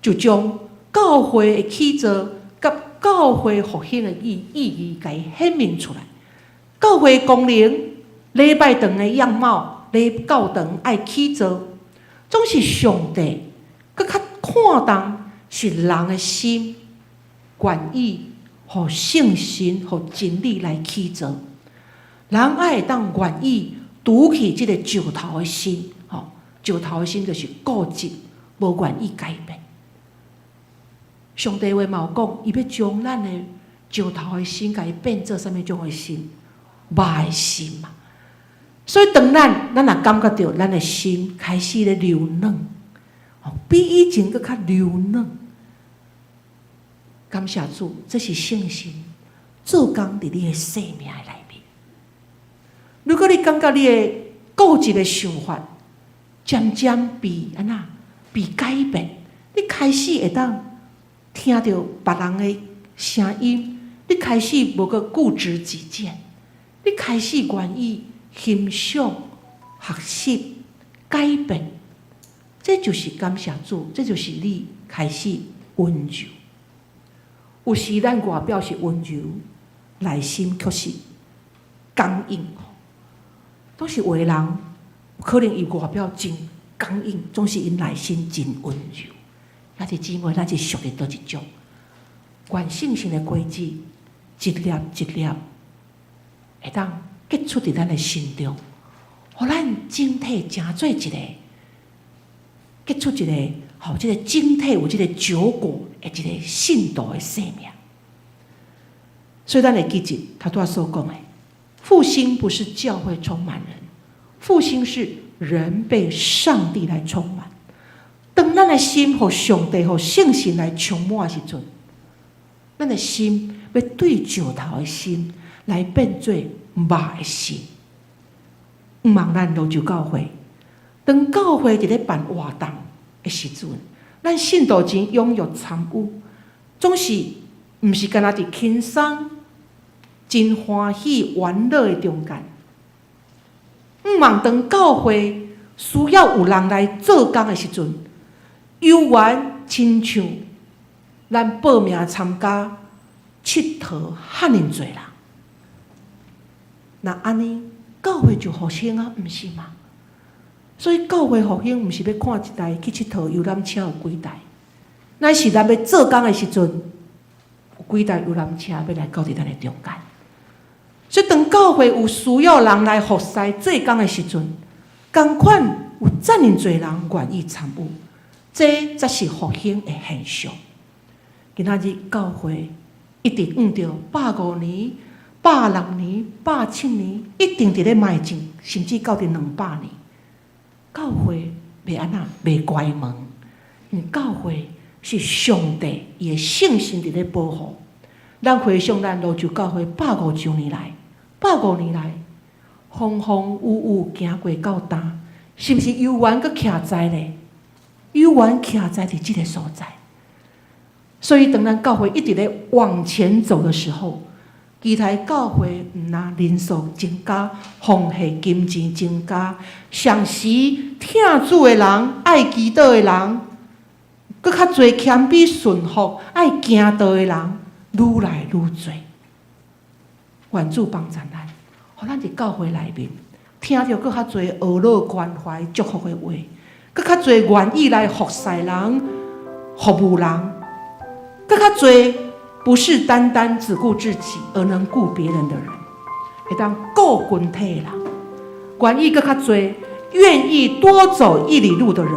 就將教會的起造佮教會復興的意義，共伊顯明出來。教會功能、禮拜堂的樣貌、禮教堂愛起造，總是上帝閣較看重是人的心願意予聖神、予真理來起造。人愛會當願意除去這个石頭的心，吼，石頭的心就是固執，無願意改變。上帝話嘛有講，伊欲將咱的石頭的心，共伊變做啥物種的心？肉的心嘛。所以當咱若感覺著咱的心開始咧柔軟，比以前閣較柔軟。感謝主，這是聖神做工佇你的生命的內面。如果你感覺你的固執的想法漸漸被按怎被改變，你開始會當聽著別人的聲音，你開始無閣固執己見，你開始願意欣賞、學習、改變，這就是感謝主，這就是你開始溫柔。有時咱外表是溫柔，內心卻是剛硬。總是有的人可能伊外表真剛硬，總是𪜶內心真溫柔。兄弟姊妹，咱是屬於佗一種？願聖神的果子，一粒一粒，會當結出佇咱的心中，予咱整體成做一個結出一個，予這个整體有這个結果的一个信徒的生命。所以，咱會記得頭拄仔所講的，復興不是教會充滿人，復興是人被上帝來充滿。當咱的心予上帝、予聖神來充滿的時陣，咱的心欲對石頭的心來變做肉的心。毋望咱蘆洲教會，當教會佇咧辦活動的時陣，咱信徒真踴躍參與，總是毋是干焦佇輕鬆、真歡喜、玩樂的中間。毋望當教會需要有人來做工的時陣，猶原親像咱報名參加𨑨迌遐爾濟人，若按呢，教會就復興啊，毋是嗎？所以教會復興毋是欲看一台去𨑨迌遊覽車有幾台，乃是咱欲做工的時陣，有幾台遊覽車欲來到佇咱的中間。所以當教會有需要人來服侍做工的時陣，仝款有遮爾濟人願意參與，這才是復興的現象。今仔日教會一直向著150年、160年、170年，一定佇咧邁進，甚至到佇200年。教會袂按怎袂關門，因為教會是上帝伊的聖神佇咧保護。咱回想咱蘆洲教會150周年來，150年來風風雨雨行過到今，是毋是猶原閣徛在咧？猶原徛在佇這个所在。所以，當咱教會一直咧往前走的時候，期待教會毋但人數增加，奉獻金錢增加，同時疼主的人、愛祈禱的人，閣較濟謙卑順服、愛行道的人，愈來愈濟。願主幫助咱，予咱佇教會內面聽著閣較濟呵咾關懷、祝福的話，閣較濟願意來服侍人、服務人，閣較濟不是單單只顧自己而能顧別人的人，會當顧群體的人，願意閣較濟願意多走一里路的人，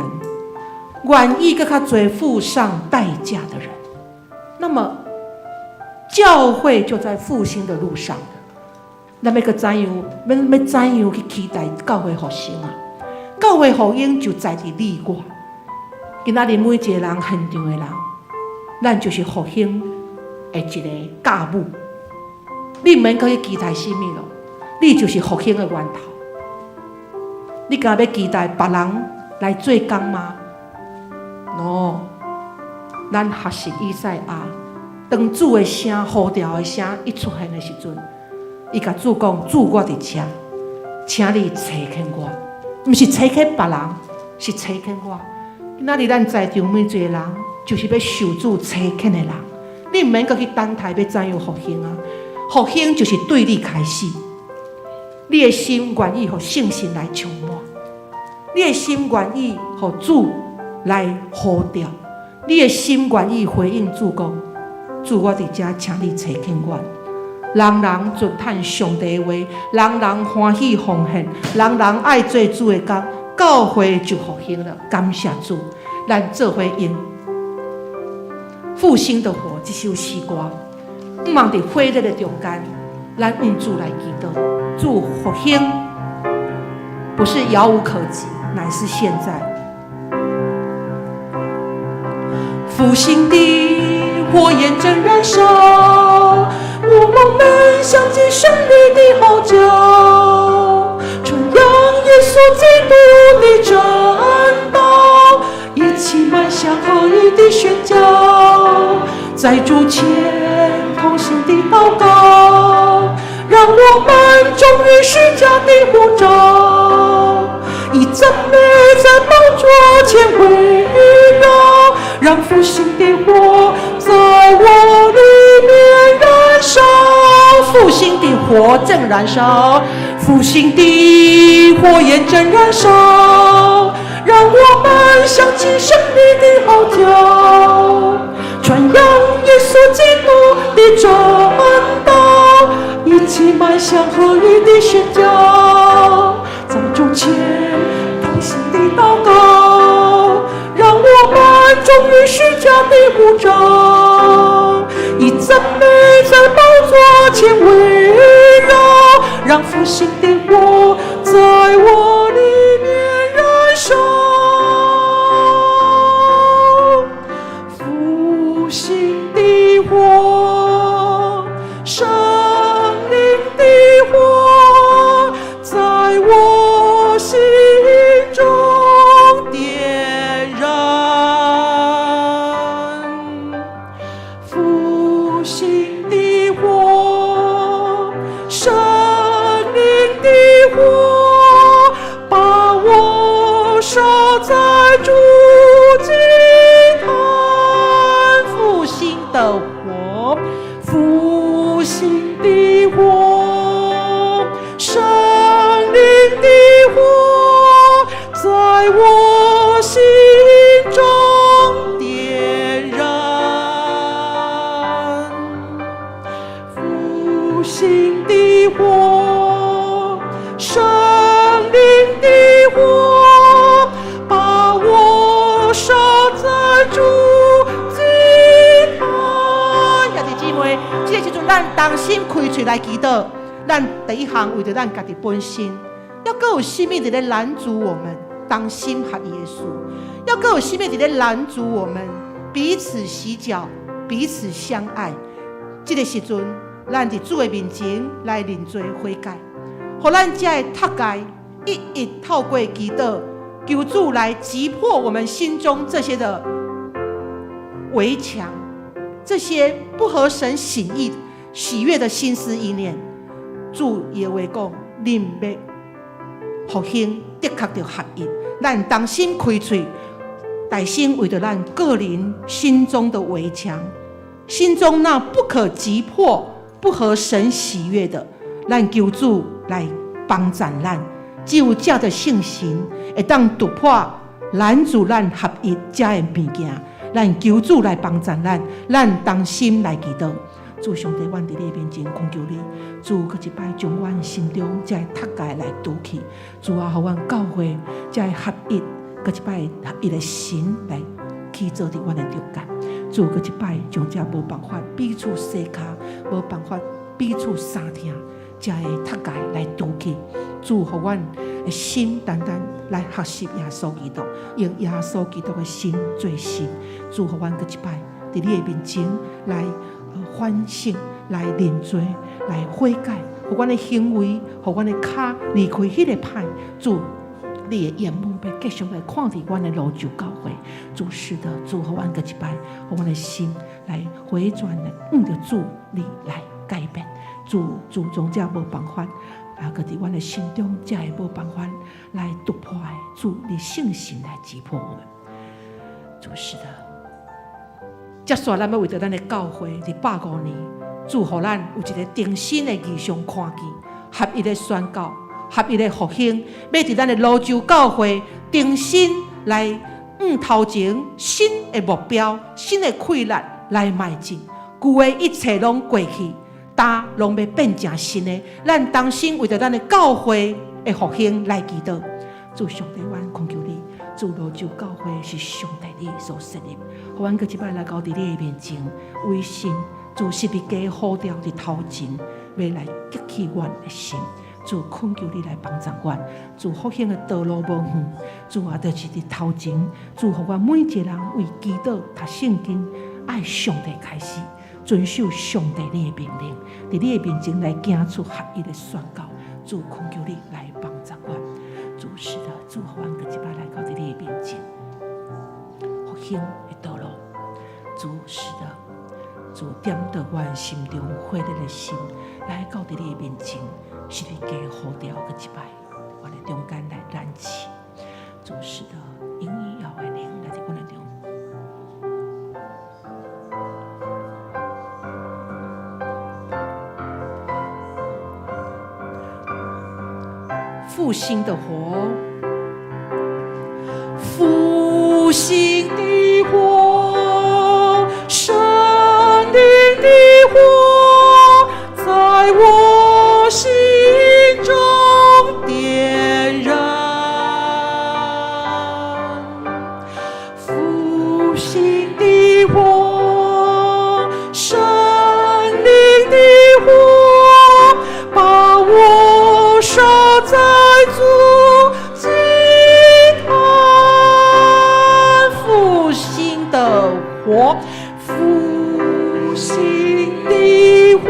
願意閣較濟付上代價的人，那麼教會就在復興的路上。咱欲閣怎樣？欲怎樣去期待教會復興啊？教會復興就在佇你我。今仔日每一個人現場的人，咱就是復興的一個酵母。你毋免閣去期待啥物咯，你就是復興的源頭。你敢欲期待別人來做工嗎？No，咱學習以賽亞，當主的聲、呼召的聲一出現的時陣，伊共主講：主，我佇遮，請你差遣我，毋是差遣別人，是差遣我。今仔日咱在場每一個人，就是欲受主差遣的人。你毋免閣去等待欲怎樣復興啊？復興就是對你開始，你的心願意予聖神來充滿，你的心願意予主來呼召，你的心願意回應主講：主，我佇遮，請你差遣我。人人讚嘆上帝話，人人歡喜奉獻，人人愛做主的工，教會就復興了。感謝主，咱做伙用復興的火這首詩歌，向望佇火熱的中間，咱向主來祈禱，主復興不是遙無可及，乃是現在。復興的火焰正燃燒，我們響起勝利的號角，傳揚耶穌基督的真道，一起邁向合一的宣教，在主前同心的禱告，讓我們忠於十架的呼召，以讚美在寶座前圍繞，讓復興的火在我裡面燃燒，復興的火正燃燒，復興的火焰正燃燒，讓我們響起勝利的號角，傳揚耶穌基督的真道，一起邁向合一的宣教，在主前同心的禱告，讓我們忠於十架的呼召，以讚美在寶座前圍繞，讓復興的火在我裡面燃燒。復興的火，聖靈的火，在我心中點燃。復興的火，聖靈的火，把我燒在主祭壇。復興的火，復興的火，聖靈的火，在我心中點燃。復興的火，聖靈的火，把我燒在主祭壇。兄弟姊妹，這個時陣，咱同心開喙來祈禱。咱第一項為著咱家己本身，猶閣有啥物佇咧攔阻我們同心合意的事？猶閣有啥物佇咧攔阻我們彼此洗腳、彼此相愛？這個時陣，咱佇主的面前來認罪悔改，予咱這个脫界一一透過祈禱，求主來擊破我們心中這些的圍牆，這些不合神心意、喜悅的心思意念。主伊的話講，恁欲復興，的確著合一。咱同心開喙，大聲為著咱個人心中的圍牆，心中那不可擊破、不合神喜悅的，咱求主來幫贊咱。只有藉著聖神會當突破攔阻咱合一這个物件，咱求主來幫贊咱，咱同心來祈禱。主上帝，阮佇你面前懇求你，主閣一擺將阮心中這个窒礙來除去。主啊，予阮教會這个合一，閣一擺合一的神來起造佇阮的中間。主閣一擺將這無辦法彼此相跤，無辦法彼此相聽，這个窒礙來除去。主，予阮的心單單來學習耶穌基督，用耶穌基督的心做心。主，予阮閣一擺佇你的面前來反省、來認罪、來悔改，予阮的行為，予阮的跤離開彼個歹。主，你的眼目欲繼續來看佇阮的蘆洲教會。主是的，主，予阮閣一擺，予阮的心來回轉，來向著主你來改變。主，主將這無辦法，啊，閣佇阮的心中，才會無辦法來突破的。主，你聖神來擊破我們。主是的，接續咱欲為著咱的教會，佇150年，主予咱有一个重新的異象看見，合一的宣告，合一的復興，欲佇咱的蘆洲教會重新來向頭前新的目標、新的氣力來邁進，舊的一切攏過去。焦攏欲變成新的，咱同心為著咱的教會的復興來祈禱。主上帝，阮懇求你，主蘆洲教會是上帝你所設立，予阮閣一擺來到佇你的面前，委身主十字架呼召佇頭前，欲來激起阮的心。主懇求你來幫助阮，主復興的道路無遠，主啊，就是佇頭前。主予阮每一个人為祈禱、讀聖經、愛上帝開始。遵守上帝你的命令，佇你的面前來行出合一的宣告。主懇求你來幫助阮。主是的，主予阮閣一擺來到佇你的面前，復興的道路。主是的，主點著阮心中火熱的心，來到佇你的面前，十字架呼召閣一擺，阮的中間來燃起。主是的，榮耀的靈來佇阮的中。復興的火，復興的火，聖靈的火，在我心中點燃。復興的火，聖靈的火，把我燒在主祭壇。復興的火，復興的火，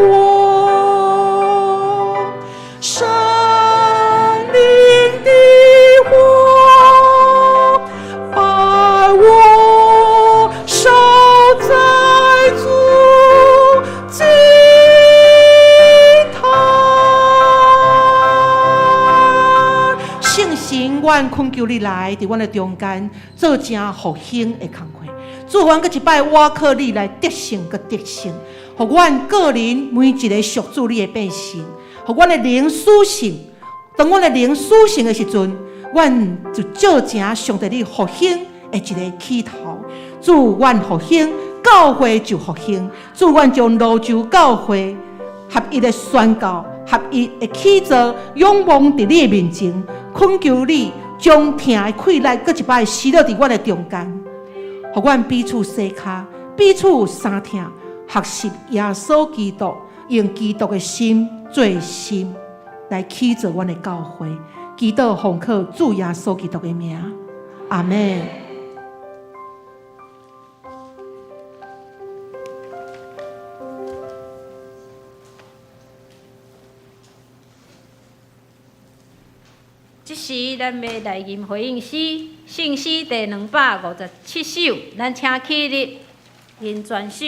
聖靈的火，把我燒在主祭壇。聖神，阮懇求你來，佇阮的中間做成復興的工課。主，阮閣一擺倚靠你來得勝，閣得勝，予阮個人每一个屬主你的百姓，予阮的靈甦醒。當阮的靈甦醒的時陣，阮就做成上帝你復興的一个起頭。主，阮復興，教會就復興。主，阮將蘆洲教會合一的宣告，合一的起造，仰望佇你的面前，懇求你將疼的氣力閣一擺施落佇阮的中間，予阮彼此相跤，彼此相疼，學習耶穌基督，用基督的心做心，來起造阮的教會。祈禱奉靠主耶穌基督的名，阿們。這時，咱欲來吟回應詩，聖詩第257首，咱請起立，吟全首。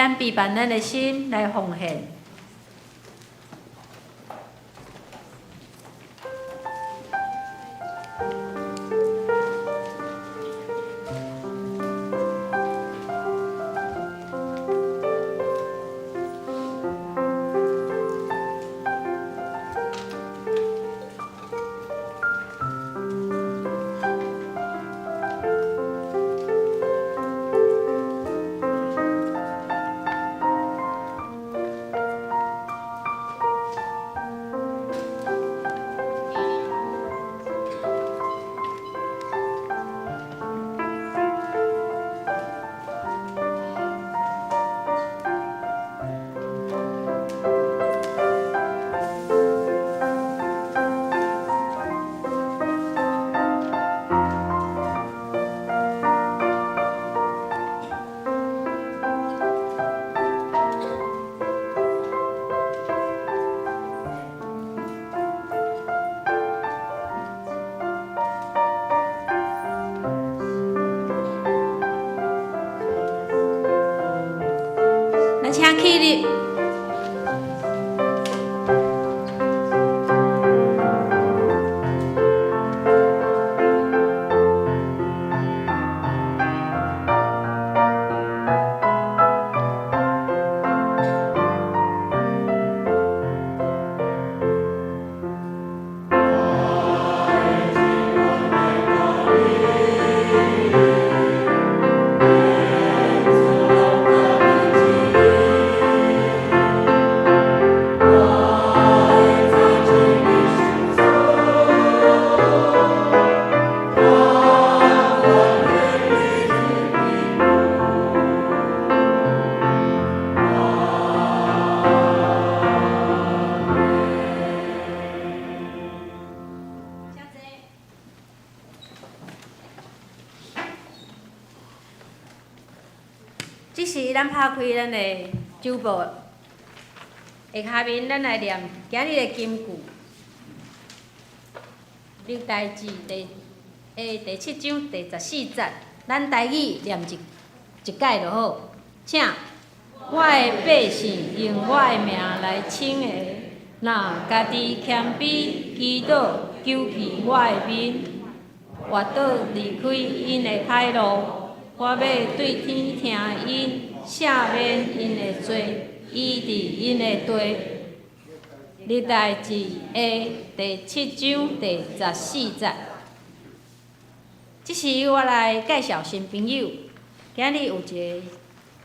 咱備辦咱的心來奉獻。咱請起立。這時，咱拍開咱的周報，下跤面咱來念今日的金句。歷代志第七章第14節，咱台語念一一擺就好。請，我的百姓用我的名來稱的，若家己謙卑祈禱，求見我的面，活倒離開𪜶的歹路。我欲對天聽𪜶，赦免𪜶的罪，醫治𪜶的地。歷代志下第七章第14節。這時我來介紹新朋友，今日有一个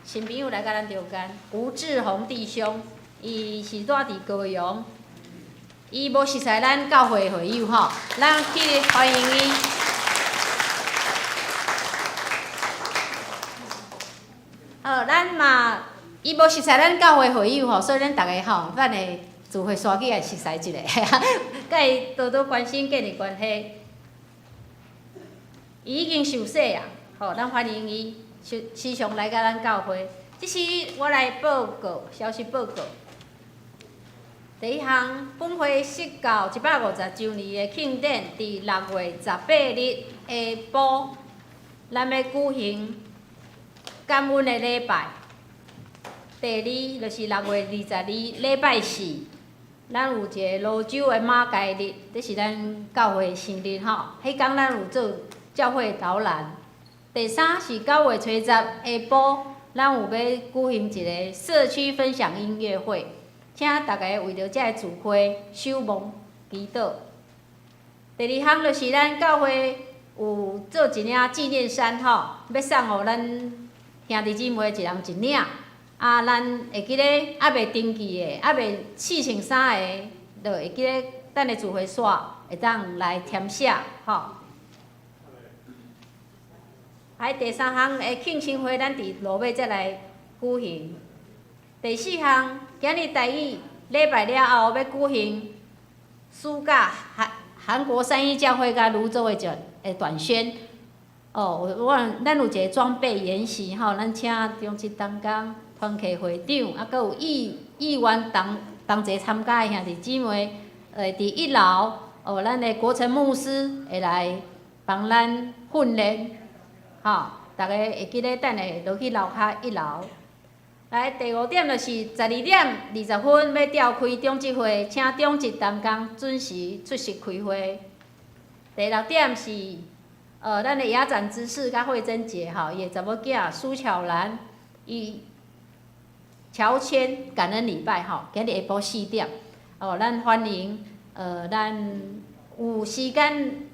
新朋友來佮咱中間，吳志宏弟兄，伊是住佇高雄，伊無熟似咱教會會友吼，咱起立歡迎伊。好，咱嘛，伊無熟似咱教會會友吼，所以咱逐个吼，咱的聚會煞起來熟似一下，佮伊多多關心建立關係。伊已經受洗啊，吼，咱歡迎伊時時常來佮咱教會。這時我來報告消息報告。第一項，本會釋教150週年的慶典，佇6月18日下晡，咱欲舉行感恩的禮拜。第二，就是6月22禮拜四，咱有一个蘆洲的馬偕日，這是咱教會的生日吼。彼工咱有做教會導覽。第三是9月初十下晡，咱有欲舉行一个社區分享音樂會，請大家為著這个聚會守望祈禱。第二項就是咱教會有做一領紀念衫吼，欲送予咱兄弟姊妹一人一領。啊，咱會記咧，猶未登記的，猶未試穿衫的，就會記咧，等下聚會煞會當來填寫吼。還第三項的慶生會，咱佇落尾才來舉行。第四項，今日台語禮拜了後，欲舉行暑假韓韓國三一教會佮蘆洲的一短宣。哦，我咱有一个裝備研習吼，咱請中職同工、團契會長，啊，閣有意意願同同齊參加的兄弟姊妹，佇一樓，哦，咱的國成牧師會來幫咱訓練，吼，逐家會記咧等下落去樓跤一樓。來，第五點就是12點20分欲召開長執會，請長執同工準時出席開會。第六點是，咱的雅展執事佮慧珍姐吼，伊的查某囝蘇巧蘭，伊喬遷感恩禮拜吼，今日下晡四點，哦，咱歡迎，咱有時間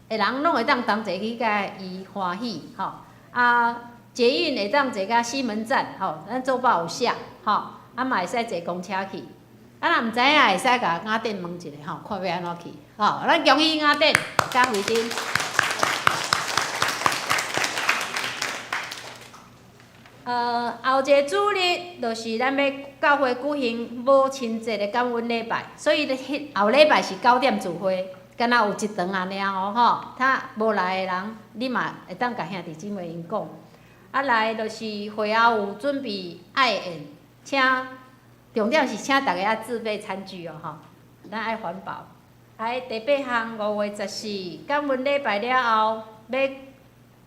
的人攏會當同齊去共伊歡喜吼，啊，捷運會當坐到西門站吼，咱周報有寫吼，啊嘛會使坐公車去，啊若毋知影會使共雅典問一下吼，看欲按怎去，吼，咱恭喜雅典佮慧珍。後一个主日就是咱欲教會舉行母親節的感恩禮拜，所以彼後禮拜是九點聚會，敢若有一堂按呢哦吼。他無來的人，你嘛會當共兄弟姊妹𪜶講。啊來就是會後有準備愛宴，請重點是請逐家愛自備餐具哦吼，咱愛環保。來第八項5月14感恩禮拜了後，欲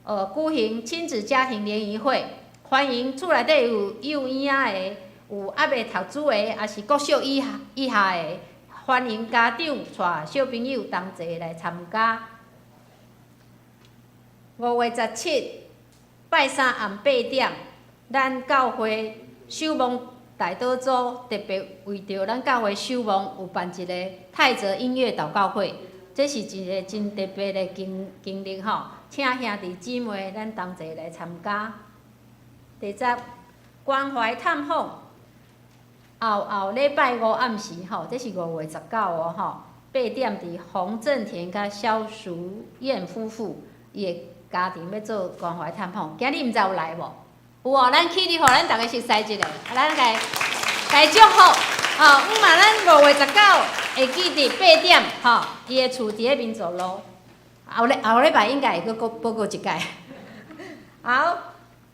舉行親子家庭聯誼會。歡迎厝內底有幼嬰仔的，有猶未讀書的，抑是國小以下以下的，歡迎家長帶小朋友同齊來參加。5月17，拜三暗八點，咱教會守望代禱組特別為著咱教會守望有辦一個泰澤音樂禱告會，這是一個真特別的經經歷吼，請兄弟姊妹咱同齊來參加。第十，關懷探訪，後後禮拜五暗時吼，這是5月19哦吼，八點佇洪正田佮蕭淑燕夫婦伊的家庭欲做關懷探訪，今日毋知有來無？有哦，咱起立，予咱逐家熟似一下，啊，咱共共祝福，吼，毋嘛，咱5月19會記得八點吼，伊的厝佇咧民族路，後禮後禮拜應該會閣報告一擺。好。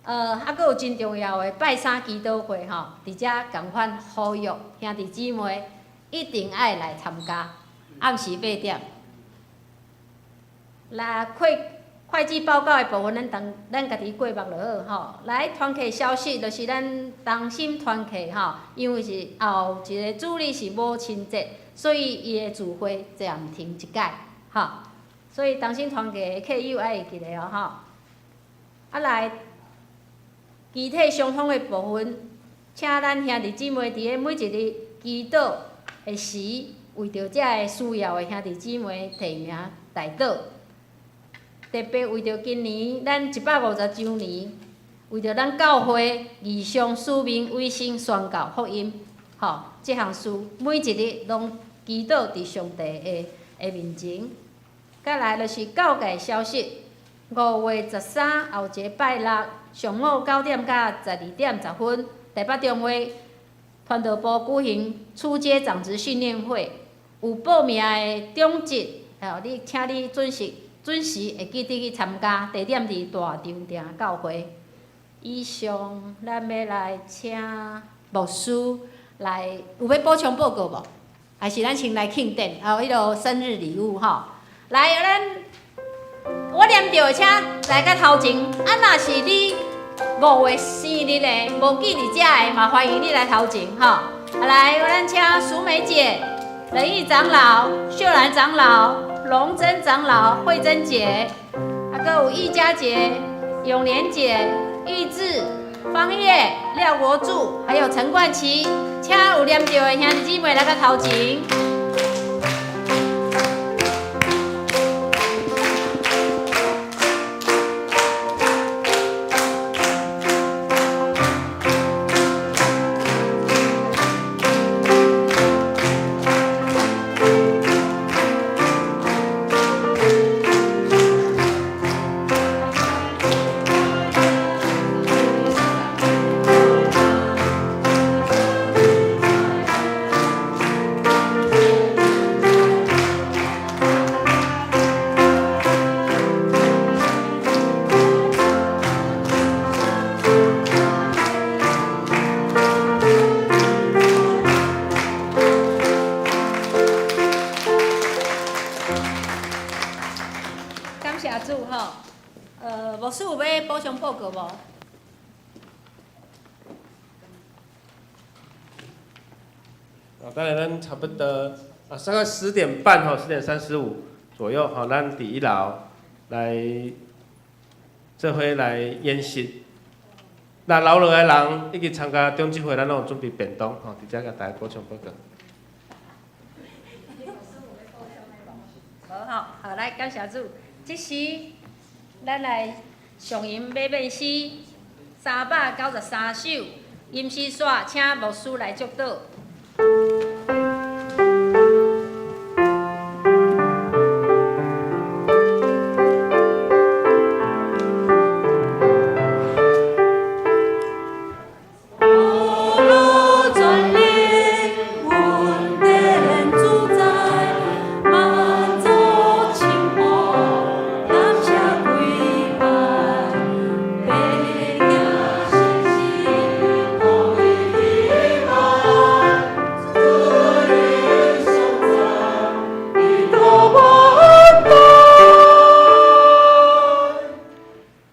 啊，閣有真重要的拜三祈禱會吼，佇遮仝款呼籲兄弟姊妹一定愛來參加，暗時八點。來會會計報告的部分，咱當咱家己過目就好吼。來團契消息，就是咱同心團契吼，因為是後一个主日是母親節，所以伊的聚會暫停一擺吼。所以同心團契的客友愛會記得哦吼。啊來。肢體相通的部分，請咱兄弟姊妹佇咧每一日祈禱的時，為著遮个需要的兄弟姊妹提名代禱。特別為著今年咱150週年，為著咱教會異象使命委身宣告福音，吼，這項事每一日攏祈禱佇上帝的的面前。再來就是教界消息，5月13後一个拜六上午9點到12點10分，台北中會傳道部舉行初階長執訓練會，有報名的長執，吼，你請你準時準時會記得去參加，地點佇大長埕教會。以上，咱欲來請牧師來，有欲補充報告無？還是咱先來慶典，還有彼个生日禮物吼？來，咱我念著的，請來到頭前。啊，若是你五月生日的，無記佇遮的，嘛歡迎你來頭前吼。啊，來，咱請淑美姐、仁義長老、秀蘭長老、龍珍長老、慧珍姐，啊，閣有易家姐、永蓮姐、玉志、方葉、廖國柱，還有陳冠奇，請有念著的兄弟姊妹來到頭前。感謝主吼，牧師有欲補充報告無？啊，當然咱差不多啊，大概10點半吼，10點35左右吼，咱佇一樓來做伙來宴席。那留落來人以及參加中集會，咱攏有準備便當吼，佇遮共大家補充報告。無吼，好來感謝主。這時，咱來上吟馬面詩393首，吟詩煞，請牧師來祝禱。無全能，恩典主宰，萬族傾慕，感謝跪拜，白行信心，同一平安，主恩常在，直到萬代。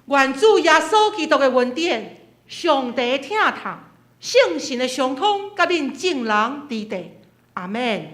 願主耶穌基督的恩典、上帝的疼痛、聖神的相通，佮恁眾人佇底。阿們。